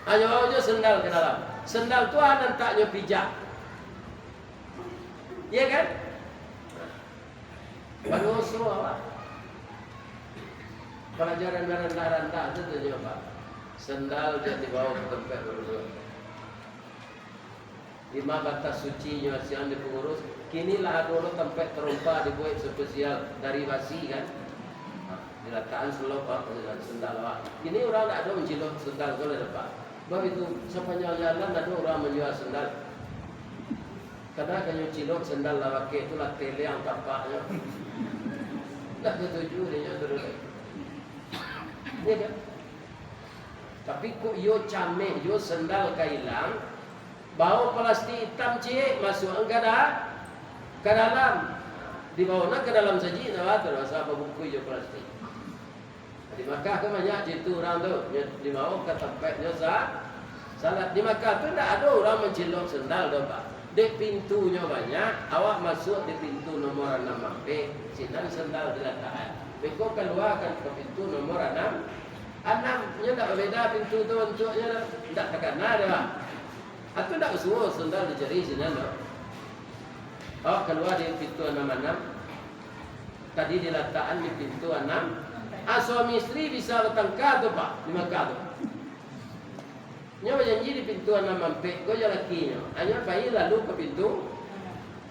Hanyo bawa jo sandal ka dalam. Sandal tu a nan tak nyo pijak. Iya kan? Panguso awak. Palajaran nan randah-randah tu, tu nyo, Pak. Sandal jan dibawa ka tampek baruduak. Di ma batas sucinyo, sian di pangurus. Kini lah ado lo tampek tarompa dibuek spesial dari basi, kan. Nah, dilatakan selop, Pak, sandal awak. Kini urang ndak ado mancilok sandal tu lai, Pak. Bah itu, sapanjang jalan ado urang manjua sandal. Kadang kanyo cilok sandal lah bakeh tu lah teleang tapaknyo. Ndak katuju dinyo tu doh. Iya kan? Tapi kok iyo cameh jo sandal ka ilang, bawa palastik itam ciek, masuakan ka da-, ka dalam. Dibawa nak ka dalam saji, nah, tu rasa babungkuih jo palastik. Di Makkah kan banyak situ urang tu, nyo dibawa ka tampeknyo sa-, salat. Di Makkah tu ndak ado urang mancilok sandal doh, Pak. Dek pintunyo banyak, awak masuak di pintu nomor anam ampek, sinan sandal dilatakan. Beko kalua ka pintu nomor anam, anam. Nyo ndak babeda pintu tu bantuaknyo, ndak takana doh, Pak. Atau ndak usuo sandal dicari sinan doh. Awak kalua di pintu anam anam. Tadi dilatakan di pintu anam. Ah, suami isteri bisa batangka tu, Pak, di Makkah tu. Nyo bajanji di pintu anam ampek ko jo lakinyo. Anyo pai lalu ka pintu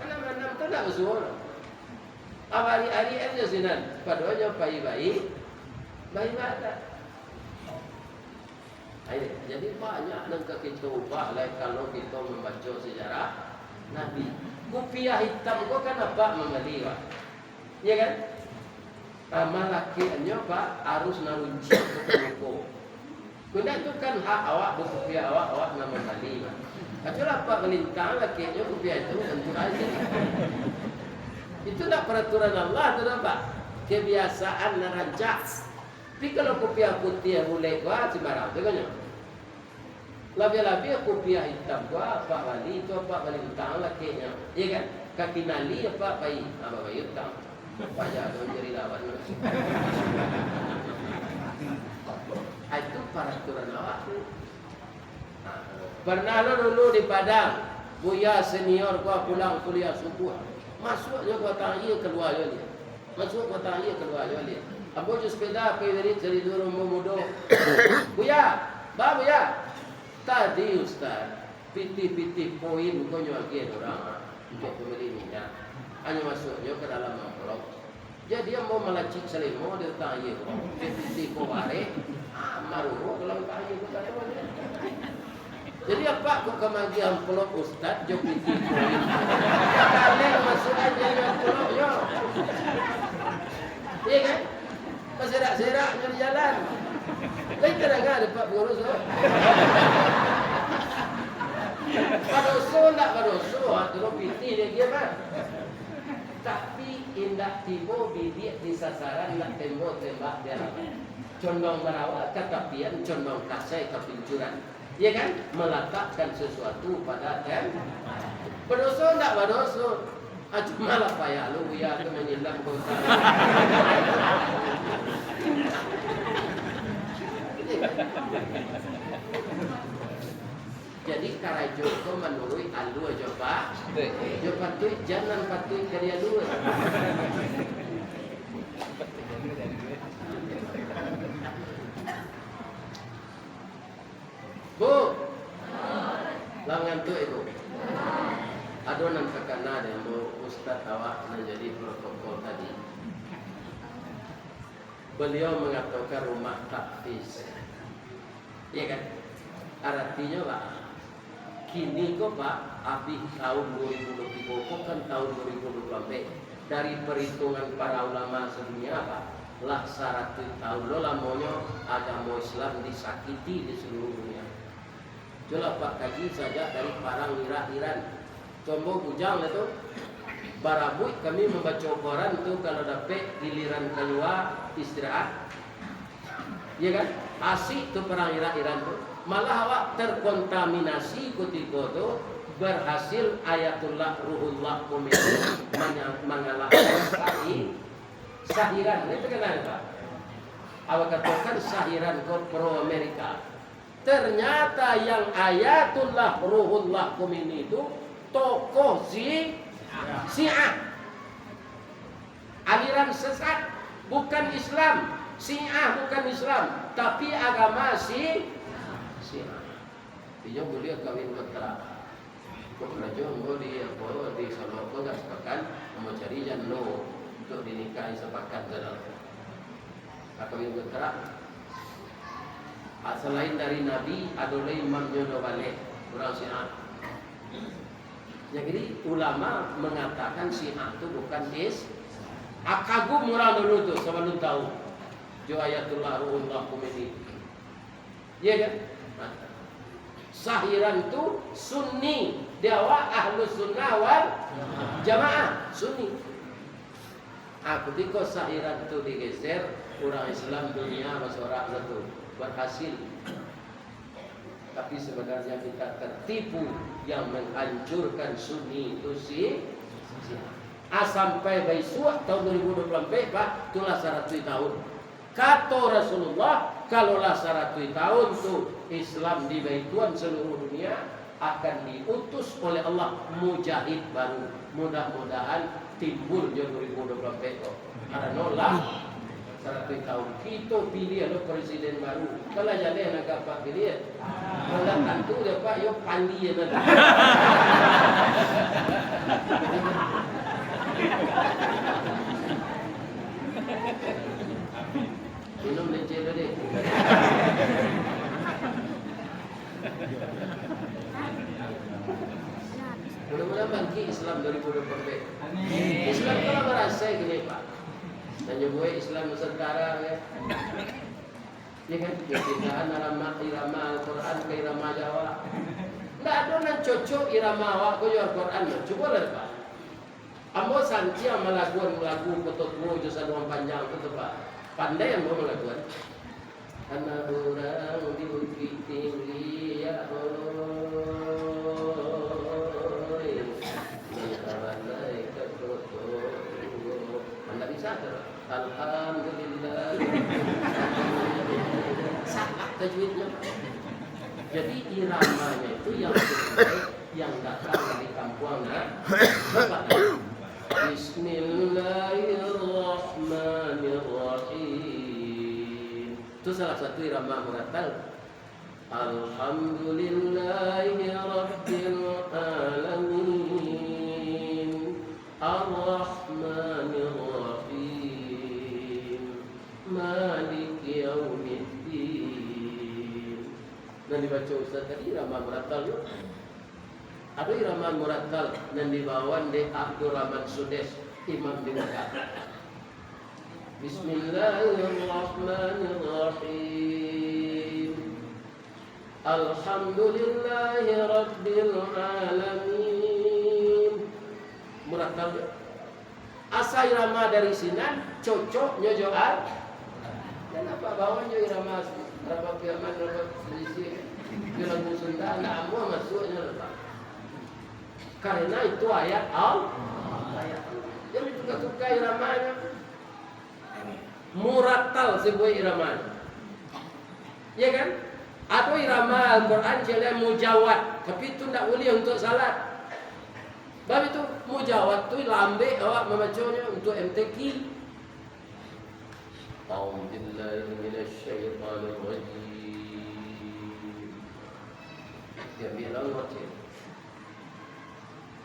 anam anam tu ndak basuo. Ari-ari an jo sinan, padohal nyo pai bai-, baibadah. Ai, jadi banyak nan ka kito ubah lai kalau kito mambaco sejarah Nabi. Kupiah itam ko kan apak mambali, Pak? Iya kan? Ah, malakeknyo, Pak, arus nan runciak ko. Kok indak, tu kan hak awak, bakupiah awak, awak nan mambali, Pak. Kacuali apak malintang, lakeknyo kupiah itam, tantu aja. Itu ndak peraturan Allah tu doh, Pak. Kebiasaan nan rancak. Tapi kalau kupiah putiah bulek, wah, simbarang tu kan nyo. Labiah-labiah kupiah itam ko apak bali, tu apak balintang lakeknyo. Iya kan? Ka kinali apak pai, apak pai utang. Apak jago jadi lawan. Ah, itu paraturan awak tu. Nah, pernah lo dulu di Padang, buya senior ko pulang kuliah subuh. Masuaknyo ka batang aia, kalua jo liak. Masuak ka batang aia, kalua jo liak. Ambo jo sepeda pai wirid dari dulu ambo mudo. "Buya, ba Buya." "Tadi, Ustaz, pitih-pitih koin ko nyo agiah urang, ah, untuak pambali minyak. Hanyo masuaknyo ka dalam amplop. Jadi ambo malacik salimo di batang aia ko, pitih-pitih ko barek, ah, maruruak ka dalam aia ko tadi." Jadi, apak kok ka magiah amplop Ustaz jo pitih koin? Kaleng masuak aja jo amplop nyo. Iya kan? Baserak-serak nyo di jalan. Lain ka danga dek Pak Pangurus tu. Badoso ndak badoso, ha, tu lo pitih dek dia mah. Tapi indak tibo bidiak di sasaran, nak tembak-tembak di alaman. Condong barawa ka tapian, condong kasai ka pincuran. Iya kan? Meletakkan sesuatu pada tem-, badoso ndak badoso? Ah, cuma lah payah lo Buya tu manyilam kota. Jadi, karajo ko manuruik alua jo pa-, jo patuik, jan nan patuik ka dialua. Bu, lah ngantuak, Ibu? Ado nan takana dek ambo, ustaz awak nan jadi protokol tadi. Beliau mangatokan rumah tahfiz. Iya kan? Aratinyo lah, kini ko, Pak, abih tahun dua ribu dua puluh tiga ko kan tahun dua ribu dua puluh ampek. Dari perhitungan para ulama sadunia, Pak, lah saratuih tahun lo lamonyo agamo Islam disakiti di seluruh dunia. Cubolah Apak kaji sajak dari Parang Irak-Iran. Combo bujang lah tu. Barabuik kami mambaco koran tu, kalau dapek giliran kalua istirahat. Iya kan? Asik tu Parang Irak-Iran tu. Malah awak terkontaminasi kutiko tu, berhasil Ayatullah Ruhullah Khomeini manya-, mangalahkan Sahi-, Sahiran. Ini terkenal, Pak. Awak katokan Sahiran ko pro Amerika. Ternyata yang Ayatullah Ruhullah Khomeini itu tokoh si-, Syiah. Aliran sesat, bukan Islam. Syiah bukan Islam, tapi agama si-, Syiah. Inyo buliah kawin kontrak. Kok karajo ambo di, apo, di Solok ko agak sapakan, ambo cari jan lo untuak dinikahi sapakan tu lo. Kawin kontrak. Ah, salain dari Nabi, ado lai imamnyo do baleh, urang Syiah. Jadi, ulama mangatokan Syiah tu bukan Is-, ah, kagum urang dulu tu sabalun tahu jo Ayatullah Ruhullah Khomeini. Iya kan? Nah. Sahiran tu Sunni, di awak Ahlus Sunnah wal Jamaah, Sunni. Ah, kutiko Sahiran tu digeser, urang Islam dunia basorak satu, berhasil. Tapi sebenarnya kita tertipu, yang menghancurkan Sunni itu si, si. Ah, sampai baisuak tahun dua ribu dua puluh ampek, Pak, itulah saratuih tahun. Kato Rasulullah, kalau lah saratuih tahun tu Islam dibaituan seluruh dunia, akan diutus oleh Allah mujahid baru. Mudah-mudahan timbul jo dua ribu dua puluh ampek ko. Karano lah saratuih tahun. Kito piliah lo presiden baru. Kalau jaleh nak apak piliah. Kalau tantu dia, Pak, yo pandi ya tadi. Minum lenje dulu deh. Mudah-mudahan bangkit Islam dua ribu dua puluh empat. Amin. Islam tu lah barasai kini, Pak. Nan nyo buek Islam Nusantara, ya. Ya kan? Pindahan irama, irama Al-Quran ka irama Jawa. Ndak ado nan cocok irama awak ko jo Al-Quran, cubolah, Pak. Ambo santiang malaguan lagu Koto Tuo jo Saluang Panjang tu, tu, Pak. Pandai ambo malaguan. Anak urang di Bukittinggi, ya Allah, nan tarandai ka Koto Tuo. Ndak bisa tu. Alhamdulillah. Salah tajwidnya. Jadi, iramanya itu yang, yang datang dari kampuang, nah. Bismillahirrahmanirrahim. Itu salah satu irama murattal. Alhamdulillahirabbil alamin. Arrahmanirrahim. Maliki yaumiddin. Nan dibaco Ustaz tadi irama murattal tu. Ado irama murattal nan dibawan dek Abdurrahman Sudes, imam di Mekah. Bismillahirrahmanirrahim. Alhamdulillahirabbil alamin. Murattal. Asa irama dari sinan, cocoknyo jo Al-, kenapa bawa jo irama Rabab Yaman, Rabab Selisih, jo lagu Sunda, ndak amuah masuaknyo, Pak. Karena itu ayat Al-, ayat Allah. Jadi tukar-tukar iramanya. Murattal sebuah irama. Ya kan? Ado irama Al-Quran ciek lai mujawad, tapi itu ndak buliah untuk salat. Bab itu mujawad tu lambek awak mamaconyo untuk M T Q. A'udzubillahi minasyaitonirrajim. Diambiak lah, Mak Cik.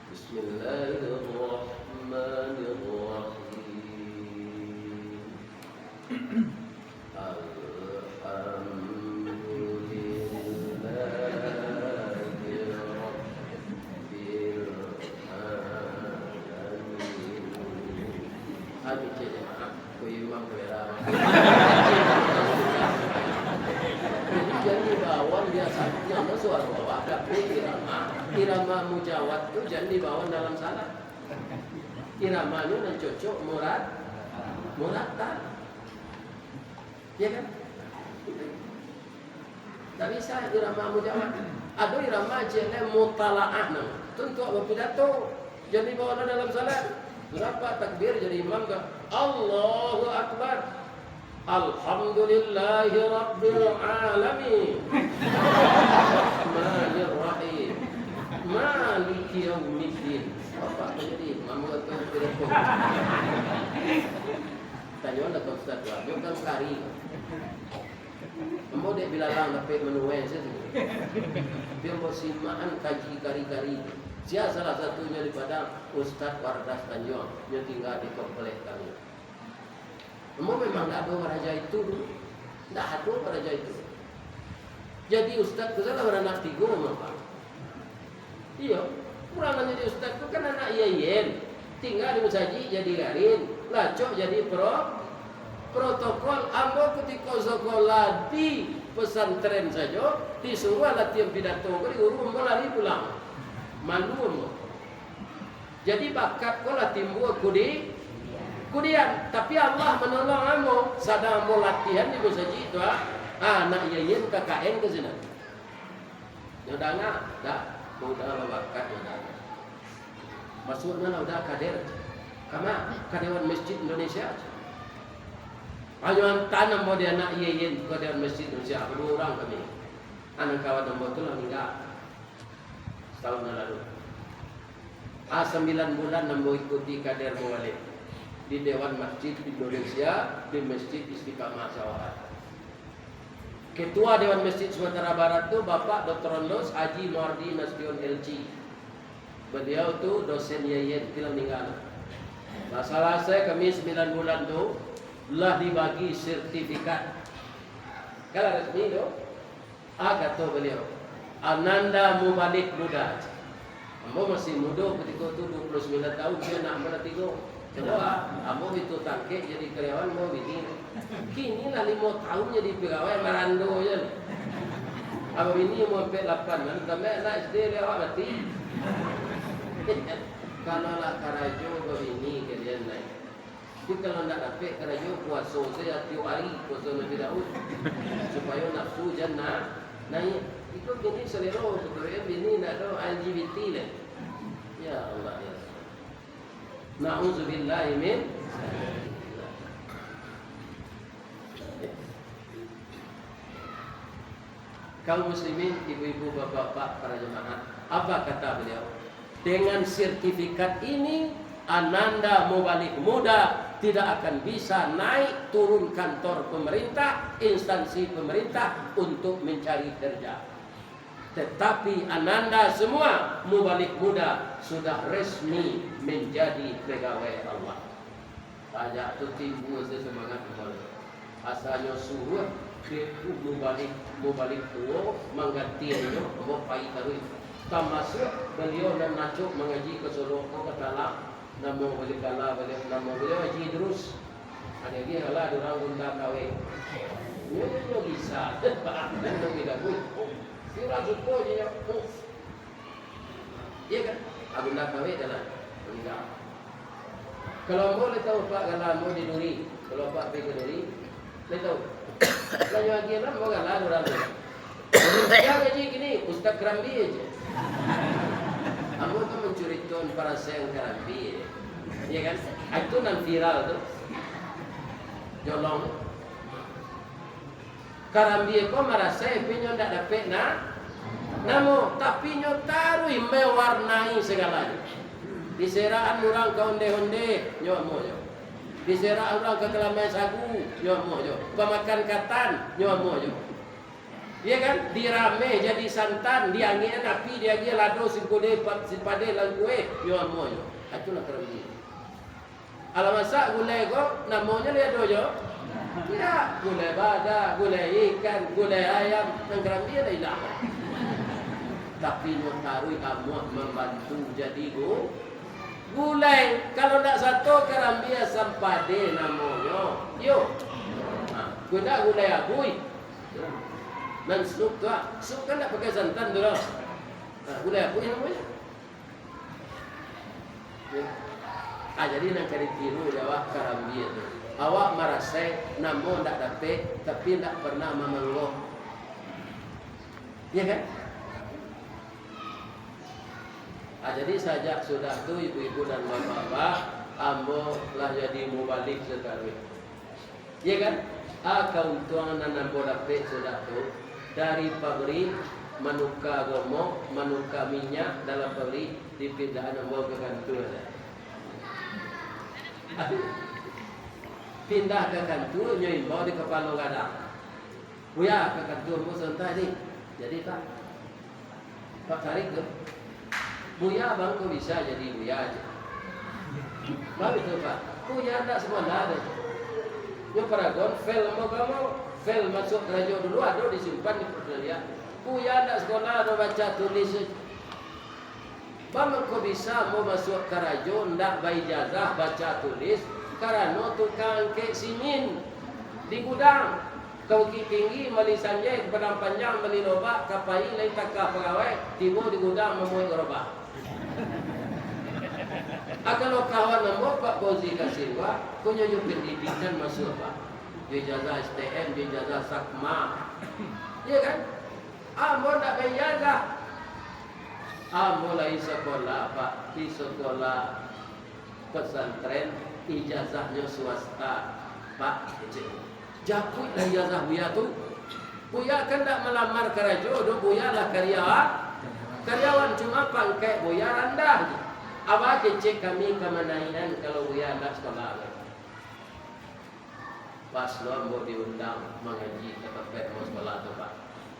Bismillahirrahmanirrahim. Alhamdulillahi rabbil alamin. Amin, cek jamaah. Ko imam ko era. Jadi, jan dibawan biaso, nyo suaro awak, tapi irama, irama mujawad tu jan dibawan dalam salat. Iramanyo nan cocok murat-, murattal. Ya kan? Ndak bisa irama mujawad. Ado irama ciek lai mutalaah namo. Tu untuak bapidato. Jan dibawa dalam salat. Berapa takbir jadi imam tu? Allahu Akbar. Alhamdulillahirabbil alamin. Rahmanirrahim. Maliki yaumiddin. Apa jadi imam tu bapidato? Tanyo lah ka ustaz tu, nyo kan kari. Ambo dek bilalang dapek manuai sajo. Tapi ambo simakan kaji kari-kari. Sia salah satunyo di Padang, Ustaz Wardas Tanjuang, nyo tingga di komplek kami. Ambo memang ndak ado baraja itu dulu. Ndak ado baraja itu. Jadi ustaz tu salah baranak tigo, Bapak. Iyo, urang nan jadi ustaz tu kan anak I A I N. Tingga di musajik jadi garin, lacok jadi pro-, protokol. Ambo kutiko sakolah di pesantren sajo, disuruah latihan pidato ko di guru, ambo lari pulang. Malu ambo. Jadi bakat ko lah timbua kudi-, kudian. Tapi Allah manolong ambo, sadang ambo latihan di musajik tu, ah, anak I A I N K K N ka sinan. Nyo danga, dah, ko udah lah bakat, nyo danga. Masuaknyo lah udah kader. Kama, ka Dewan Masjid Indonesia. Ayo antaan ambo di anak I A I N ka Dewan Masjid Indonesia, baduo urang kami. Anak kawan ambo tu lah maningga satahun nan lalu. Ah, sambilan bulan ambo ikuti kader mawaleh di Dewan Masjid Indonesia di Masjid Istiqamah Sawahat. Ketua Dewan Masjid Sumatera Barat tu Bapak Doktor Ondos Haji Muardi Nasution L C. Baliau tu dosen I A I N, tu lah maningga. Lah salasai kami sambilan bulan tu, Lah dibagi sertifikat. Kan lah resmi tu? Ah, kato baliau, "Ananda mubalig muda." Ambo masih mudo katiko tu, dua puluh sambilan tahun, sia anak ambo lah tigo. Cubo, ah, ambo itu tangkek jadi karyawan, ambo bini. Kini lah limo tahun jadi pegawai, marando je. Ambo bini umua ampek lapan, nan tambah anak S D lewat mati. Kalau lah karajo babini kalian naik. Tapi kalau ndak dapek karajo, puaso sajo tiok ari, puaso Nabi Daud, supayo nafsu jan na-, naik. Iko kini salero, keturunan bini ndak ado L G B T lai. Ya Allah, ya Allah. Na'udzubillahi min. Kaum muslimin, ibu-ibu, bapak-bapak, para jemaah, apa kata beliau? Dengan sertifikat ini, Ananda Mubalig Muda tidak akan bisa naik turun kantor pemerintah, instansi pemerintah untuk mencari kerja. Tetapi Ananda semua Mubalig Muda sudah resmi menjadi pegawai Allah. Sajak tu timbua se sumangaik Umar. Asanyo suruah dek Mubalig, Mubalig tuo manggantiannyo, ambo pai taruih. Tamasuak baliau nan acok mangaji ka Solok ko, ka Talang, namo baliau kala, baliau, namo baliau Haji Idrus. Ado lagi kala, ado urang Gunda Kawek. Nyo, nyo, nyo bisa. Nyo bida pun. Urang suko je nyo. Iya kan? Abu Nda Kawek dalam. Enggak. Kalau ambo lai tahu, Pak, gala ambo di Duri. Kalau Pak pai ka Duri, lai tahu. Lah nyo agiah lah, ambo gala urang tu. Yang gaji kini, Ustaz Kerambi aja. Ambo tu mancuritoan parasaian Kerambi aja. Iya kan? Ah, itu nan viral tu. Jolong. Karambia ko marasai, tapi nyo ndak dapek na-, namo, tapi nyo taruih mawarnai sagalonyo. Diserakan urang ka onde-onde, nyo amuah nyo. Diserakan urang ka kalamai sagu, nyo amuah nyo. Pamakan katan, nyo amuah nyo. Iya kan? Dirameh jadi santan, diangekan api, diagiah lado, sipade, pa-, sipade langkue, nyo amuah nyo. Itulah karambia. Alah masak gulai ko, namonyo lai ado jo? Indak. Gulai badak, gulai ikan, gulai ayam, nan karambia lah ilang. Tapi nyo taruih amuah mambantu jadi gu-, gulai. Kalau ndak sato karambia, sampade namonyo. Yo. Ha, ko indak gulai abui. Nan sup tu, ah. Sup kan ndak pakai santan tu doh. Ha, gulai abui namonyo. Ya. Ah, jadi nan ka ditiru dek awak karambia tu. Awak marasai namo ndak dapek, tapi ndak pernah mamanggoh. Ya kan? Ah, jadi sajak sudah tu, ibu-ibu dan bapak-bapak, ambo lah jadi mubalig sakaruih. Iya kan? Ah, kauntuangan nan ambo dapek sudah tu, dari pabrik, manuka gomok, manuka minyak dalam pabrik, dipindahan ambo ka kantua. Pindah ka kantua, nyo imbau di kapalo gadang. Buya, ka kantua ambo sabanta ni. Jadi, Pak. Pak Tarik tu, Buya bang ko bisa jadi buya aja. Bang itu, Pak. Buya ndak sekolah deh. Nyo paragon, file mau kamu, file masuk karajo dulu, ado disimpan di pertanian. Buya ndak sekolah, ado baca tulis aja. Bang ko bisa mau masuk karajo ndak baijazah baca tulis, karano tukang angkek simin di gudang. Ka Bukik Tinggi, mali sanjai, ka Padang Panjang, mali lobak, ka pai lai takah pagawai, tibo di gudang mamuek garobak. Ah, kalau kawan ambo, Pak Fauzi Kasim, Pak, ko nyo jo pendidikan masuak, Pak. Jo ijazah S T M, jo ijazah Sakma. Iya kan? Ambo ndak baijazah. Ambo lai sakolah, Pak, di sakolah pesantren, ijazahnyo swasta, Pak, kecek. Japuiklah ijazah Buya tu. Buya kan ndak malamar karajo doh, Buya lah karya-, karyawan, cuma pangkek Buya randah. Apo kecek kami ka manaikan kalau Buya ndak sakolah? Pas lo ambo diundang mangaji ka tampek ambo sakolah tu, Pak.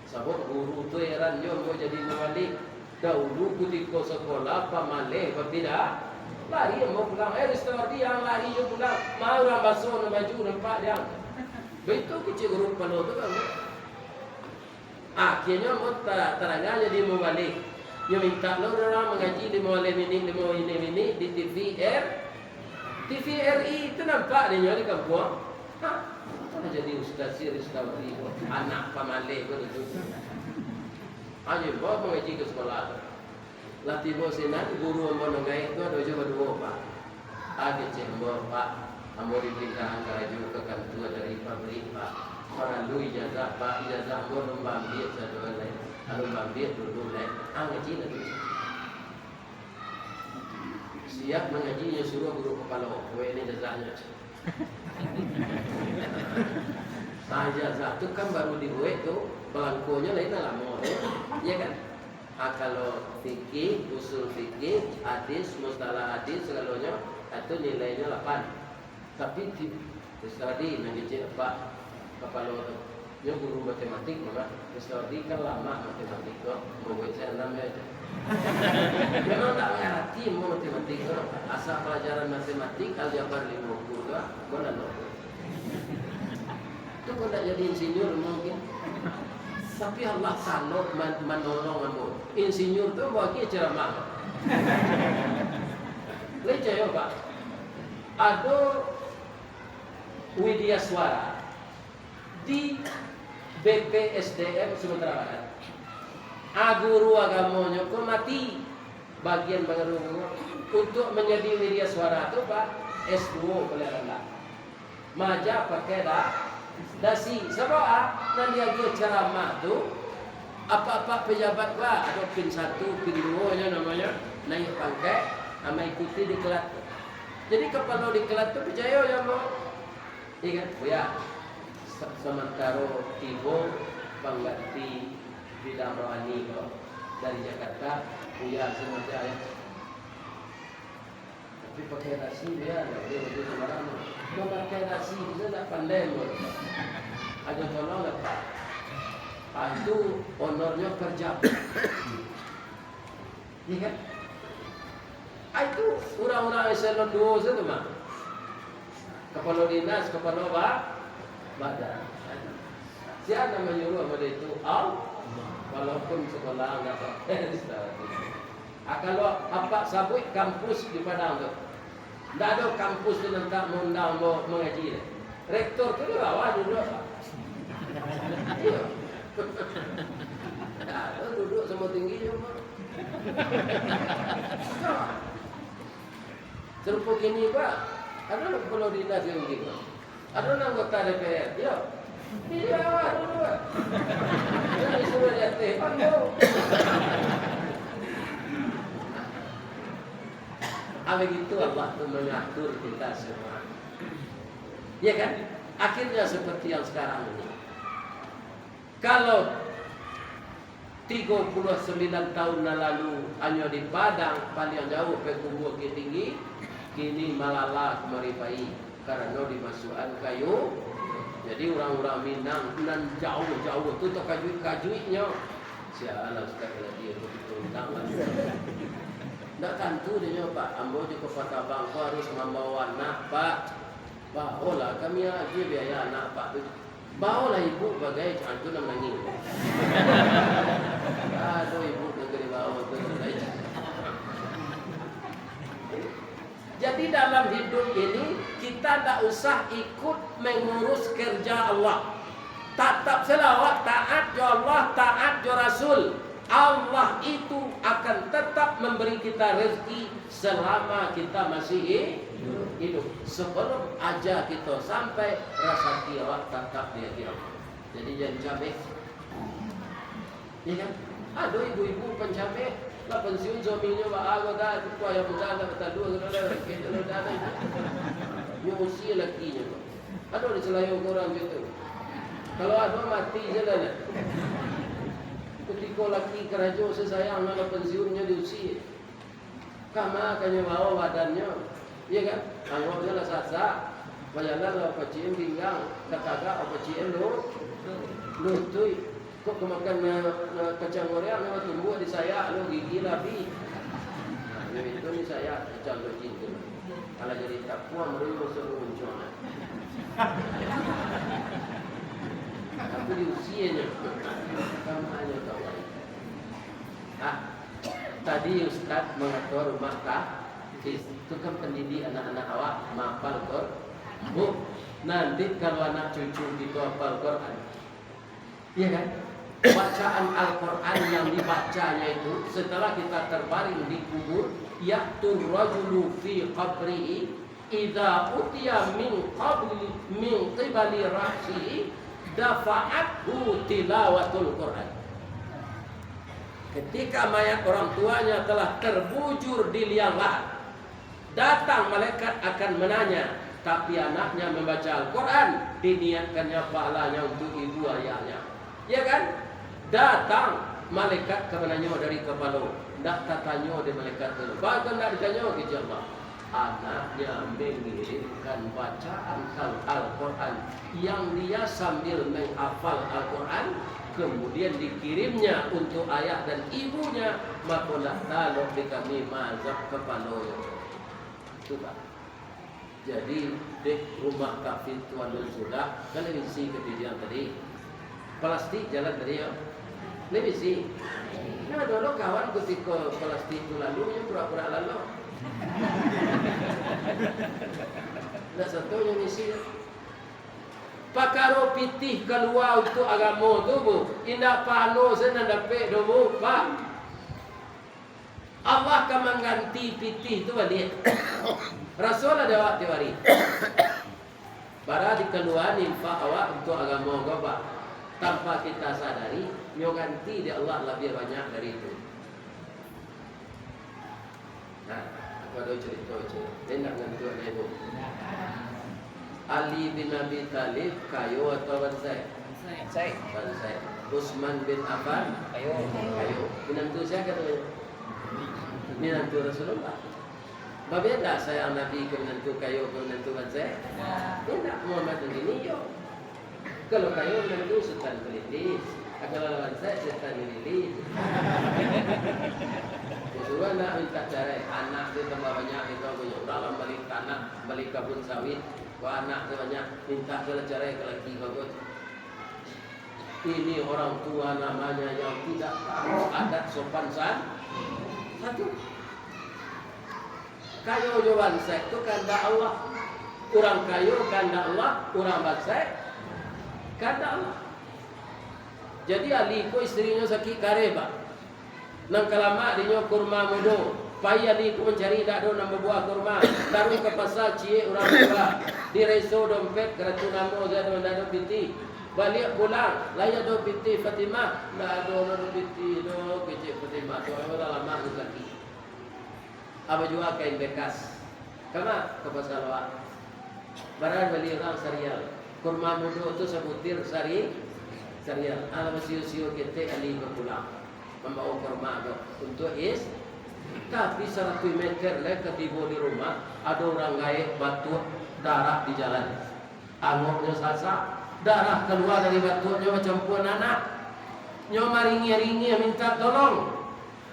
Sabab guru tu heran jo ambo jadi mubalig. Dahulu kutiko sakolah pamaleh bapida-, Lari ambo pulang. "Eh, Ristawardi, ang lari jo pulang. Ma urang baso nan baju nampak di ang." Baitu kecek guru kapalo tu kan. Akhianyo ambo ta-, tarangah jadi mubaleh. Nyo mintak lo urang mangaji limo baleh minik, limo baleh minik di T V R, T V R I tu nampak dek nyo di kampuang. Ha, jadi ustaz si Ristawardi ko, anak pamaleh ko tu. Ajo ambo mangaji ka sikolah tu. Lah tibo sinan, guru ambo nan gaek tu ado juo baduo, Pak. Ah, kecek ambo, Pak, ambo diparintahkan karajo ka kantua dari pabrik, Pak. Paralu ijazah, Pak. Ijazah ambo alun baambiak sadolah lai. Alun baambiak dulu lai. Ah, ngaji lah tu. Siap mangaji, nyo suruah guru kapalo. Weh, ni ijazahnyo. Ah, ijazah tu kan baru dibuek tu, balangkonyo lain lah lamo tu. Iya kan? Ah, kalau fikih, usul fikih, hadis, mustalah hadis, sagalonyo, ah, tu nilainyo lapan. Tapi ti-, Ristawardi nan kecek Pak kapalo tu, nyo guru matematik mah, Ristawardi kan lamak matematik tu, ambo buek se anam se. Memang ndak mangarati ambo matematik tu, asa palajaran matematik, aljabar limo buku tu, ambo nan Tu kok ndak jadi insinyur mungkin. Tapi Allah sanok man-, manolong ambo. Insinyur tu ambo agiah ceramah. Lai cayo, Pak. Ado Widya Suara di B P S D M Sumatera Barat. A, guru agamonyo ko mati. Bagian panguru untuak manjadi Widya Suara tu, Pak, S duo paling randah. Maja pakai da-, dasi. Sabab, ah, nan diagiah ceramah tu, apak-apak pejabat, Pak, ado pin satu, pin duo nyo namonyo, naiak pangkek, ah, maikuti diklat tu. Jadi, kapalo diklat tu picayo jo ambo. Iya kan? Buya, sa-, samantaro tibo pangganti bidang rohani ko dari Jakarta, Buya sengaja, ya. Tapi pakai dasi, Buya, ndak buliah baju sambarang. Mamakai dasi, bisa ndak pandai, Buya. Ajo tolong lah, Pak. Ah, itu honornyo per jam. Iya kan? Ah, itu urang-urang eselon duo sajo tu mah. Kapalo dinas, kapalo ba-, badan. Sia nan manyuruah model itu? Allah. Walaupun sakolah ndak sampai di situ. Ah, kalau apak sabuik kampus di Padang tu, ndak ado kampus tu nan tak maundang mo-, mangaji tu. Rektor tu di bawah duduak, Pak. Iyo. Ndak ado duduak samo tinggi jo, Pak. Sarupo kini, Pak. Ado nan kapalo dinas nan tinggi, Pak. Ado nan anggota D P R, iyo. Di bawah duduak. Jan disuruah di ateh, Pak. Ah, begitu Allah tu mengatur kita semua. Ya kan? Akhirnya seperti yang sekarang ini. Kalau tigo puluah sambilan tahun nan lalu hanyo di Padang, paliang jauah Payakumbuah Bukik Tinggi, kini malala kamari pai, karano dimasuakan kayu. Jadi, urang-urang Minang nan jauah-jauah tu takajuik-kajuiknyo. Sialah Ustaz Galadi, aku diundang lah. Ndak tantu dek nyo, Pak. Ambo jo Kota Tabang ko harus mambawa anak, Pak. Baolah kami agiah biaya anak, Pak, tu. Baolah ibu bagai, ah, tu nan manangih. Aduh, ibu tu ka dibao tu. Jadi, dalam hidup ini, kita ndak usah ikut mengurus kerja Allah. Tatap sajolah awak taat jo Allah, taat jo Rasul. Allah itu akan tetap memberi kita rezeki selama kita masih hi-, hidup. Sebelum ajal kita sampai, rasaki awak tatap di hati Allah. Jadi, jan cameh. Iya kan? Ado ibu-ibu pancameh, lah pensiun suaminyo baa ko, dah, tu ayam muda, dah batalua, dah, dah, dah, dah, dah. Nyo usia lakinyo. Ado di Selayau ko urang macam tu. Kalau ado, mati se lah, nah. Kutiko laki karajo, se sayang, lah pensiun nyo diusia. Kama ka nyo bao badannyo, iya kan? Anggoknyo lah sasak, bajalan lah bapacik pinggang, katagak bapacik lu-, lutuik. Kok kamakan, eh, eh, kacang goreang, nyo batumbuah di sayak lu, gigi lah abih. Itu ni saya macam tu cinta. Kalau jadi tapuang, baru masuk ke muncuang. Tapi di usianya, kamu hanya tahu. Ah, tadi Ustaz mengatur rumah tahfiz. Itu kan pendidik anak-anak awak mapal Quran. Bu, nanti kalau anak cucu kita hafal Quran, iya kan? Bacaan Al-Quran yang dibacanya itu, setelah kita terbaring di kubur, ya'tur rajulu fi qabrihi, idza utiya min qabli, min qibali ra'sihi, dafa'athu tilawatul Quran. Ketika mayat orang tuanya telah terbujur di liang lahat, datang malaikat akan menanya, tapi anaknya membaca Al-Quran, diniatkannya pahalanya untuk ibu ayahnya. Ya kan? Datang malaikat ka mananyo dari kapalo, ndak tatanyo dek malaikat tu. Baa ndak ditanyo, kecek Allah. Anaknya mengirimkan bacaan Al-Quran yang dia sambil menghafal Al-Quran, kemudian dikirimnya untuk ayah dan ibunya, mako ndak talok di kami maazab kapalonyo. Tu, Pak. Jadi, dek rumah tahfiz Tuan Dun Sudah, kan isi katidian tadi. Plastik jalan tadi, yo. Ni bisi. Nah, dulu kawan kutiko plastik tu lalu, nyo pura-pura lalu. Ndak sato nyo ngisi. Pakaro pitih kalua untuak agamo tu, Bu, indak pano se nan dapek doh, Bu, Pak. Allah ka mangganti pitih tu baliak. Raso lah dek awak tiok ari. Bara dikaluaan infak awak untuak agamo ko, Pak. Tanpa kita sadari, nyo ganti dek Allah labiah banyak dari itu. Nah, aku ado carito, cik. Indak ngantuak lai, Bu. Ali bin Abi Thalib kayo atau bansaik? Bansaik. Bansaik. Utsman bin Affan? Kayo. Kayo. Minantu sia katonyo? Minantu Rasulullah. Babeda sayang Nabi ka minantu kayo, ka minantu bansaik? Indak. Muhammad tu gini, yo. Kalau kayo minantu Sutan Kelilis, kalau bansaik Sutan Kelilis. Disuruah anak mintak carai, anak tu tambah banyak, itu punyo urang lah bali tanah, bali kabun sawit. Wah, anak tu banyak, mintak se lah carai ka laki kau ko. Ini orang tua namanya yang tidak tahu adat sopan san-, satu. Kayo jo bansaik tu kandak Allah. Urang kayo kandak Allah, urang bansaik kandak Allah. Jadi Ali ko istrinyo sakik kareh, Pak. Nan ka lamak dinyo kurma mudo. Pai Ali ko mancari, indak ado nan babuah kurma. Taruih ka pasa, ciek urang murah. Direso dompet, karatu namo, indak ado pitih. Baliak pulang, lai ado pitih Fatimah. Indak ado nan pitih doh, kecek Fatimah. Soalnyo lah lamak tu sakik. Abah jua kain bekas. Kama? Ka pasa lawak. Bara bali urang sarial. Kurma mudo tu sabutir sari-, sarial. Alah basio-sio ketek Ali bapulang. Mambawa kurma tu untuak is-, tapi saratuih meter lai ka tibo di rumah, ado urang gaek batuak darah di jalan. Angoknyo sasak, darah kalua dari batuaknyo bacampua nanah. Nyo maringih-ringih minta tolong.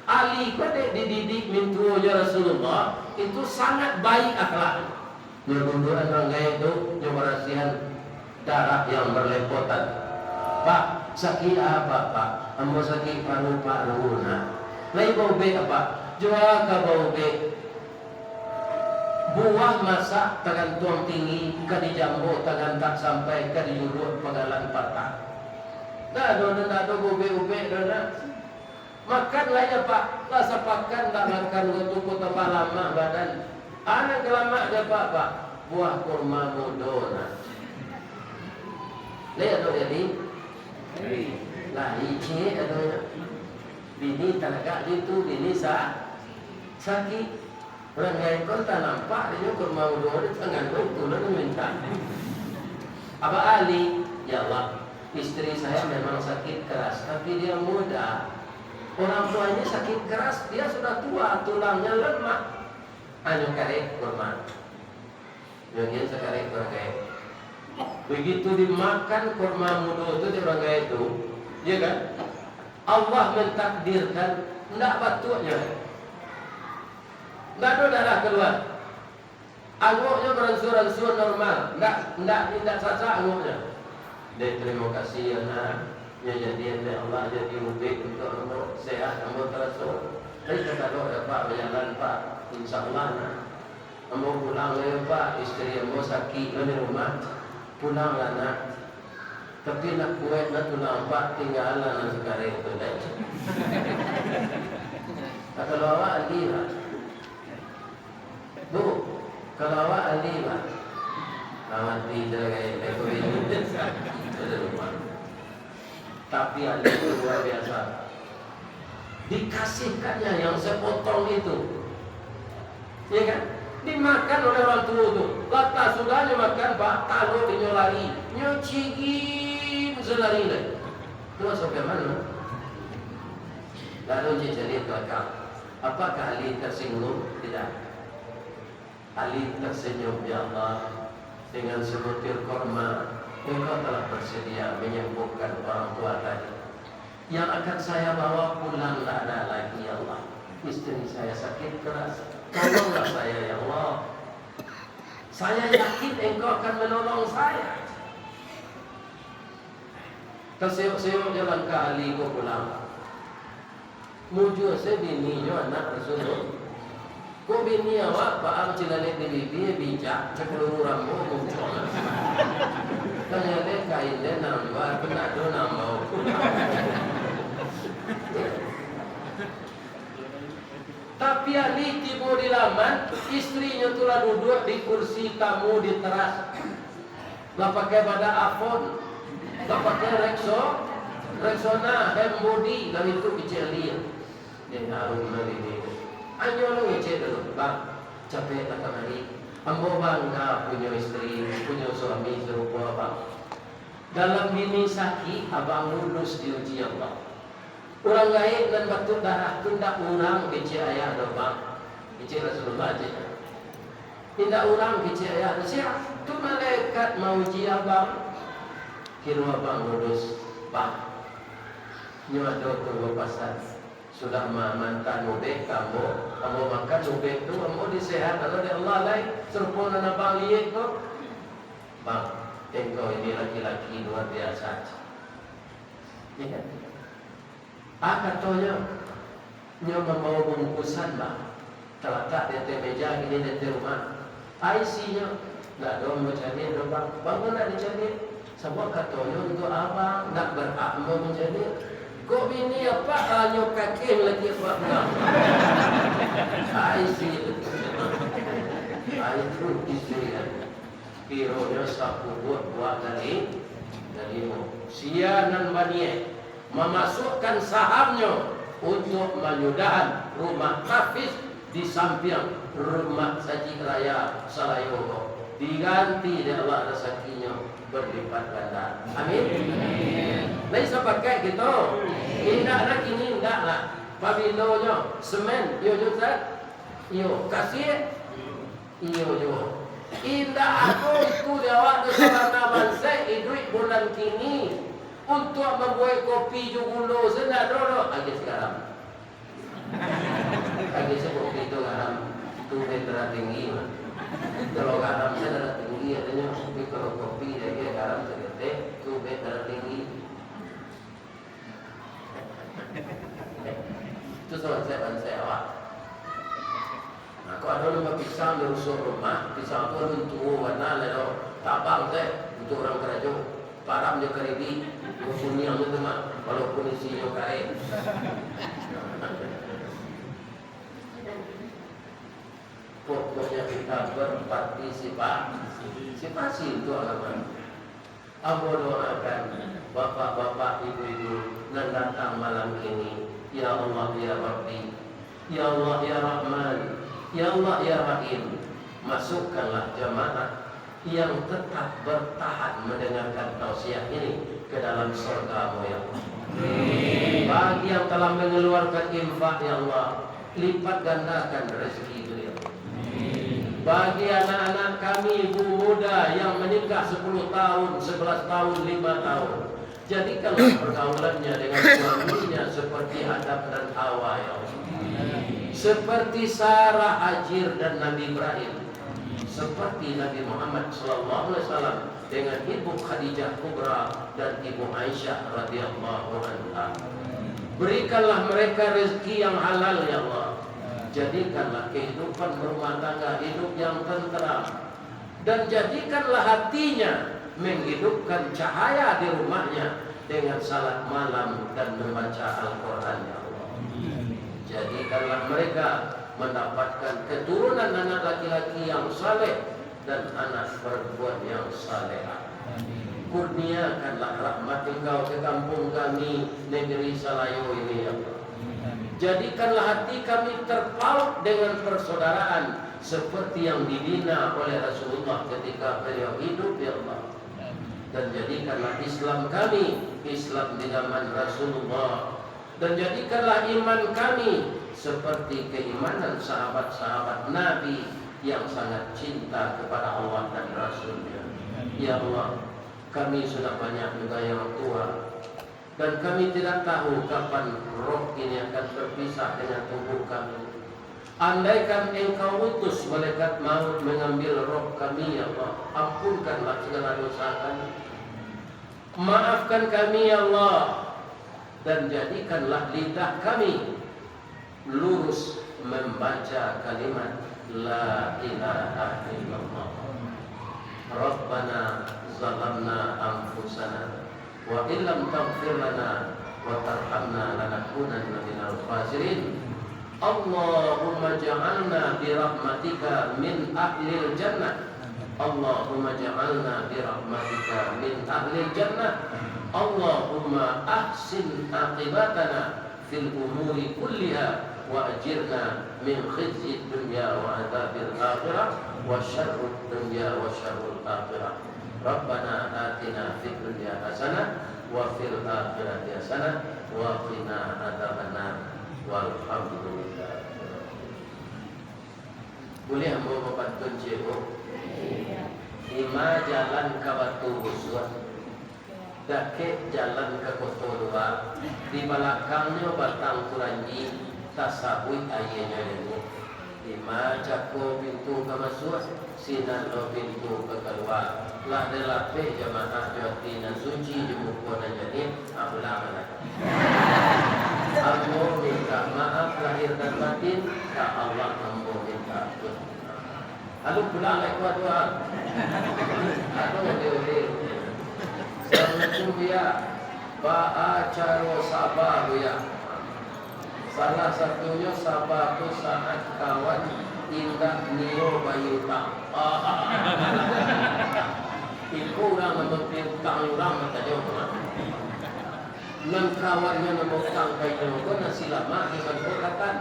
Ali ko dek dididik mintuonyo Rasulullah, itu sangat baik akhlak. Nyo duduakan urang gaek tu, nyo barasiahan darah yang berlepotan. "Pak, sakik apa, Pak?" "Ambo sakik paru-paru, Nak." "Lai baubek, Pak?" "Jua ka baubek. Buah masak tagantuang tinggi, ka dijambo tagantak sampai, ka dijuduak pagalan patah." Ndak ado, ndak ado baubek-ubek doh, Nak. "Makan lai, Pak." "Lah sapakan ndak makan, ko tu ko tambah lamak badan." "Anak ka lamak dek Apak, Pak?" "Buah kurma mudo, Nak." Lai ado jadi? Lai, ciek ado. Bini talagak di tu, bini sa-, sakik. Urang gaek ko antah nampak dinyo kurma mudo di tangan ko, itu lah diminta. Abah Ali, "Ya Allah, istri saya memang sakit keras, tapi dia muda. Orang tua ini sakit keras, dia sudah tua, tulangnya lemah." Anyo karek kurma. Nyo gian sakarek urang gaek. Begitu dimakan kurma mudo tu dek urang gaek tu, ya kan? Allah mentakdirkan ndak batuaknyo. Ndak ado darah kalua. Angoknyo baransua-ransua normal. Ndak, ndak, ndak sasak angoknyo. Dek, tarimo kasih, yo, Nak. Nyo jadian dek Allah jadi ubek untuak ambo. Sehat ambo taraso. Tapi ka talok dek Apak bajalan, Pak. Insya Allah, Nak. Ambo pulang lai, Pak. Isteri ambo sakik ko di rumah. Pulanglah, Nak. Tapi nak kuek, nak tulang, Pak, tinggalah nan sakareh tu, dek. Kalau awak ahli, Pak. Bu, kalau awak ahli, Pak. Awak ti jagai, dek, ko ini. Tapi ahli itu luar biasa. Dikasihkannya yang sepotong itu. Ya kan? Dimakan oleh orang tua tu. Lantas sudahnyo makan, Pak, talok inyo lari. Nyo cigim salari lai. Tu sampai mano? Lalu nyo cari ke belakang. Apakah Ali tersinggung? Tidak. Ali tersenyum, "Ya Allah, dengan sebutir korma, Engkau telah bersedia menyembuhkan orang tua tadi. Yang akan saya bawa pulang tak ada lagi, ya Allah. Isteri saya sakit keras. Tolonglah saya, ya Allah. Saya yakin Engkau akan menolong saya." Taseyok-seyok jo langkah Ali ko pulang. Mujua se bini jo anak Rasulullah. Kok bini awak, Pak, cilalek di bibia, bijak, sakaluru rambuik muncuang. Tanyalek kain den nan lua, tu ndak ado nan bao. Tapi Ali tibo di laman, istrinyo tu lah duduak di kursi tamu di teras. Lah pakai badak Avon, lah pakai Rexo-, Rexona, hand body, lah itu kecek Ali. Dek harum lah ini. Anyo lu ngecek dulu, "Bang, capeklah kamari. Ambo bangga punyo isteri, punyo suami sarupo abang. Dalam bini sakik, abang lulus diuji Allah. Urang gaek nan batuak darah tu ndak urang," kecek ayah do, Bang. Kecek Rasulullah, kecek. "Indak urang," kecek ayah do. "Sia?" "Tu malaikat mauji abang. Kiro abang lulus, Bang. Nyo ado ko bapasan. Sudah ma-, maantaan ubek ka ambo, ambo makan ubek tu, ambo disehakan dek Allah lai, sarupo nan abang liek ko." "Bang, engkau ini laki-laki luar biasa." Iya kan? Ah, katonyo, nyo mambawa bungkusan, Bang. Talatak di ateh meja, kini di ateh rumah. Ah, isinyo, ndak ado ambo caliak doh, Bang. Bang, kok ndak dicaliak? Sabab katonyo untuak abang, ndak berhak ambo mancaliak. Kok bini apak hanyo kakeh lagi apak pulang? Ah, isi itu. Ah, itu isi kan. Kironyo sapuduak buah dari, dari limo. Sia nan baniaik mamasuakkan sahamnyo untuak manyudahan rumah tahfiz di sampiang rumah Sajik Raya Salayo ko, diganti dek Allah rasakinyo berlipat ganda. Amin. Amin. Lai sapakaik kito? Indak lah kini, indak lah. Pabilonyo semen, iyo jo, Ustaz? Iyo. Kasie? Iyo juo. Indak ado itu di awak tu sabana bansaik iduik bulan kini. Untuak mambuek kopi jo gulo se ndak ado doh. Agiah se garam. Agiah se kopi tu garam. Tu bek darah tinggi, mah. Kalau garam se darah tinggi, katonyo. Tapi kalau kopi, diagiah garam saketek, tu bek darah tinggi. Tu sabansaik-bansaik awak. Nah, kok ado nan bapisang di rusuah rumah, pisang tu alun tuo bana lai doh. Tabang se untuak urang karajo. Param jo karibik, jo kuniang tu mah, walaupun isinyo kareh. Pokoknya kita berpartisipasi, partisipasi untuak agama. Ambo doakan bapak-bapak, ibu-ibu nan datang malam kini, ya Allah, ya Rabbi, ya Allah, ya Rahman, ya Allah, ya Rahim, masukkanlah jamaah yang tetap bertahan mendengarkan tausiah ini ke dalam surga-Mu, ya Allah. Bagi yang telah mengeluarkan infak, ya Allah, lipat gandakan rezeki beliau. Bagi anak-anak kami, ibu muda yang menikah sepuluh tahun, sebelas tahun, lima tahun, jadikanlah pergaulannya dengan suaminya seperti Adam dan Hawa, ya Allah. Seperti Sarah, Hajar, dan Nabi Ibrahim, seperti Nabi Muhammad sallallahu alaihi wasallam dengan Ibu Khadijah Kubra dan Ibu Aisyah radhiyallahu anha. Berikanlah mereka rezeki yang halal, ya Allah. Jadikanlah kehidupan berumah tangga hidup yang tenteram. Dan jadikanlah hatinya menghidupkan cahaya di rumahnya dengan salat malam dan membaca Al-Quran, ya Allah. Jadikanlah mereka mendapatkan keturunan anak laki-laki yang saleh dan anak perempuan yang salehah. Kurniakanlah rahmat Engkau ke kampung kami, negeri Salayo ini, ya Allah. Jadikanlah hati kami terpaut dengan persaudaraan seperti yang dibina oleh Rasulullah ketika beliau hidup, ya Allah. Dan jadikanlah Islam kami Islam di zaman Rasulullah. Dan jadikanlah iman kami seperti keimanan sahabat-sahabat Nabi yang sangat cinta kepada Allah dan Rasul-Nya. Ya Allah, kami sudah banyak juga yang tua, dan kami tidak tahu kapan roh ini akan berpisah dengan tubuh kami. Andaikan Engkau utus malaikat maut mengambil roh kami, ya Allah, ampunkanlah segala dosa kami. Maafkan kami, ya Allah, dan jadikanlah lidah kami lurus membaca kalimat La ilaha illallah. Rabbana zalamna anfusana wa illam taghfir lana wa tarhamna lanakunanna minal khasirin. Allahumma ja'alna bi rahmatika min ahlil jannah. Allahumma ja'alna bi rahmatika min ahlil jannah. Allahumma ahsin aqibatana fil umuri kulliha wa ajirna min khizyid dunya wa adzabil akhirah wa syarrud dunya wa syarrul akhirah. Rabbana atina fid dunya hasanah wa fil akhirati hasanah wa qina adzabannar. Walhamdulillah. Buliah ambo bapantun ciek ko? Ima jalan ka Batu Busuak, dakek jalan ka Koto Lua, di balakangnyo batang kuranji, tasabuik aienyo janiah. Ima cako pintu ka masuak, sinan lo pintu ka kalua. Lah dilapeh jamaah jo ati nan suci, jo muko nan janiah, ah, pulang lah. Ambo mintak maaf lahir dan batin, ka Allah ambo mintak ampun. Lalu pulang lai kuat tu, ah. Aduh, ulih-ulih. Assalamualaikum, Buya. Baa caro saba, Buya? Salah satunyo saba tu saat kawan indak nio bayia utang. Iko urang nan mambayia utang urang batanyo. Nan kawannyo nan bautang ka inyo ko nan si lamak jo nan kokatan.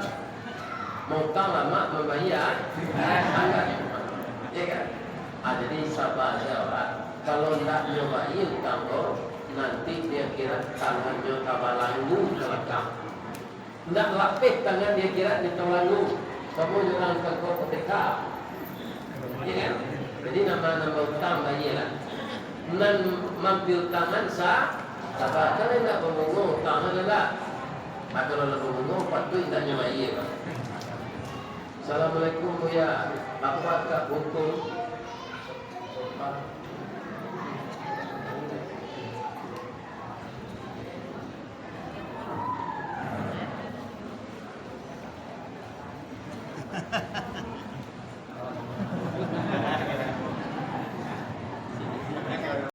Mautang lamak, mambayia anggan. Iyo kan? Ah, jadi saba sajo lah. Kalau ndak nyo bayia utang ko, nanti di akhirat tangannyo tabalanggu ka balakang. Ndak lapeh tangan di akhirat, di tabalanggu. Samo jo urang kangko kuteka. Iyo kan? Jadi, nan ma-, nan bautang, bayia lah. Nan mambayia utangan sa-, saba. Kan indak babungo utang tu lah. Nah, kalau lah babungo, patuik indaknyo bayia, Pak. Assalamualaikum, Buya. Apo kok hukum?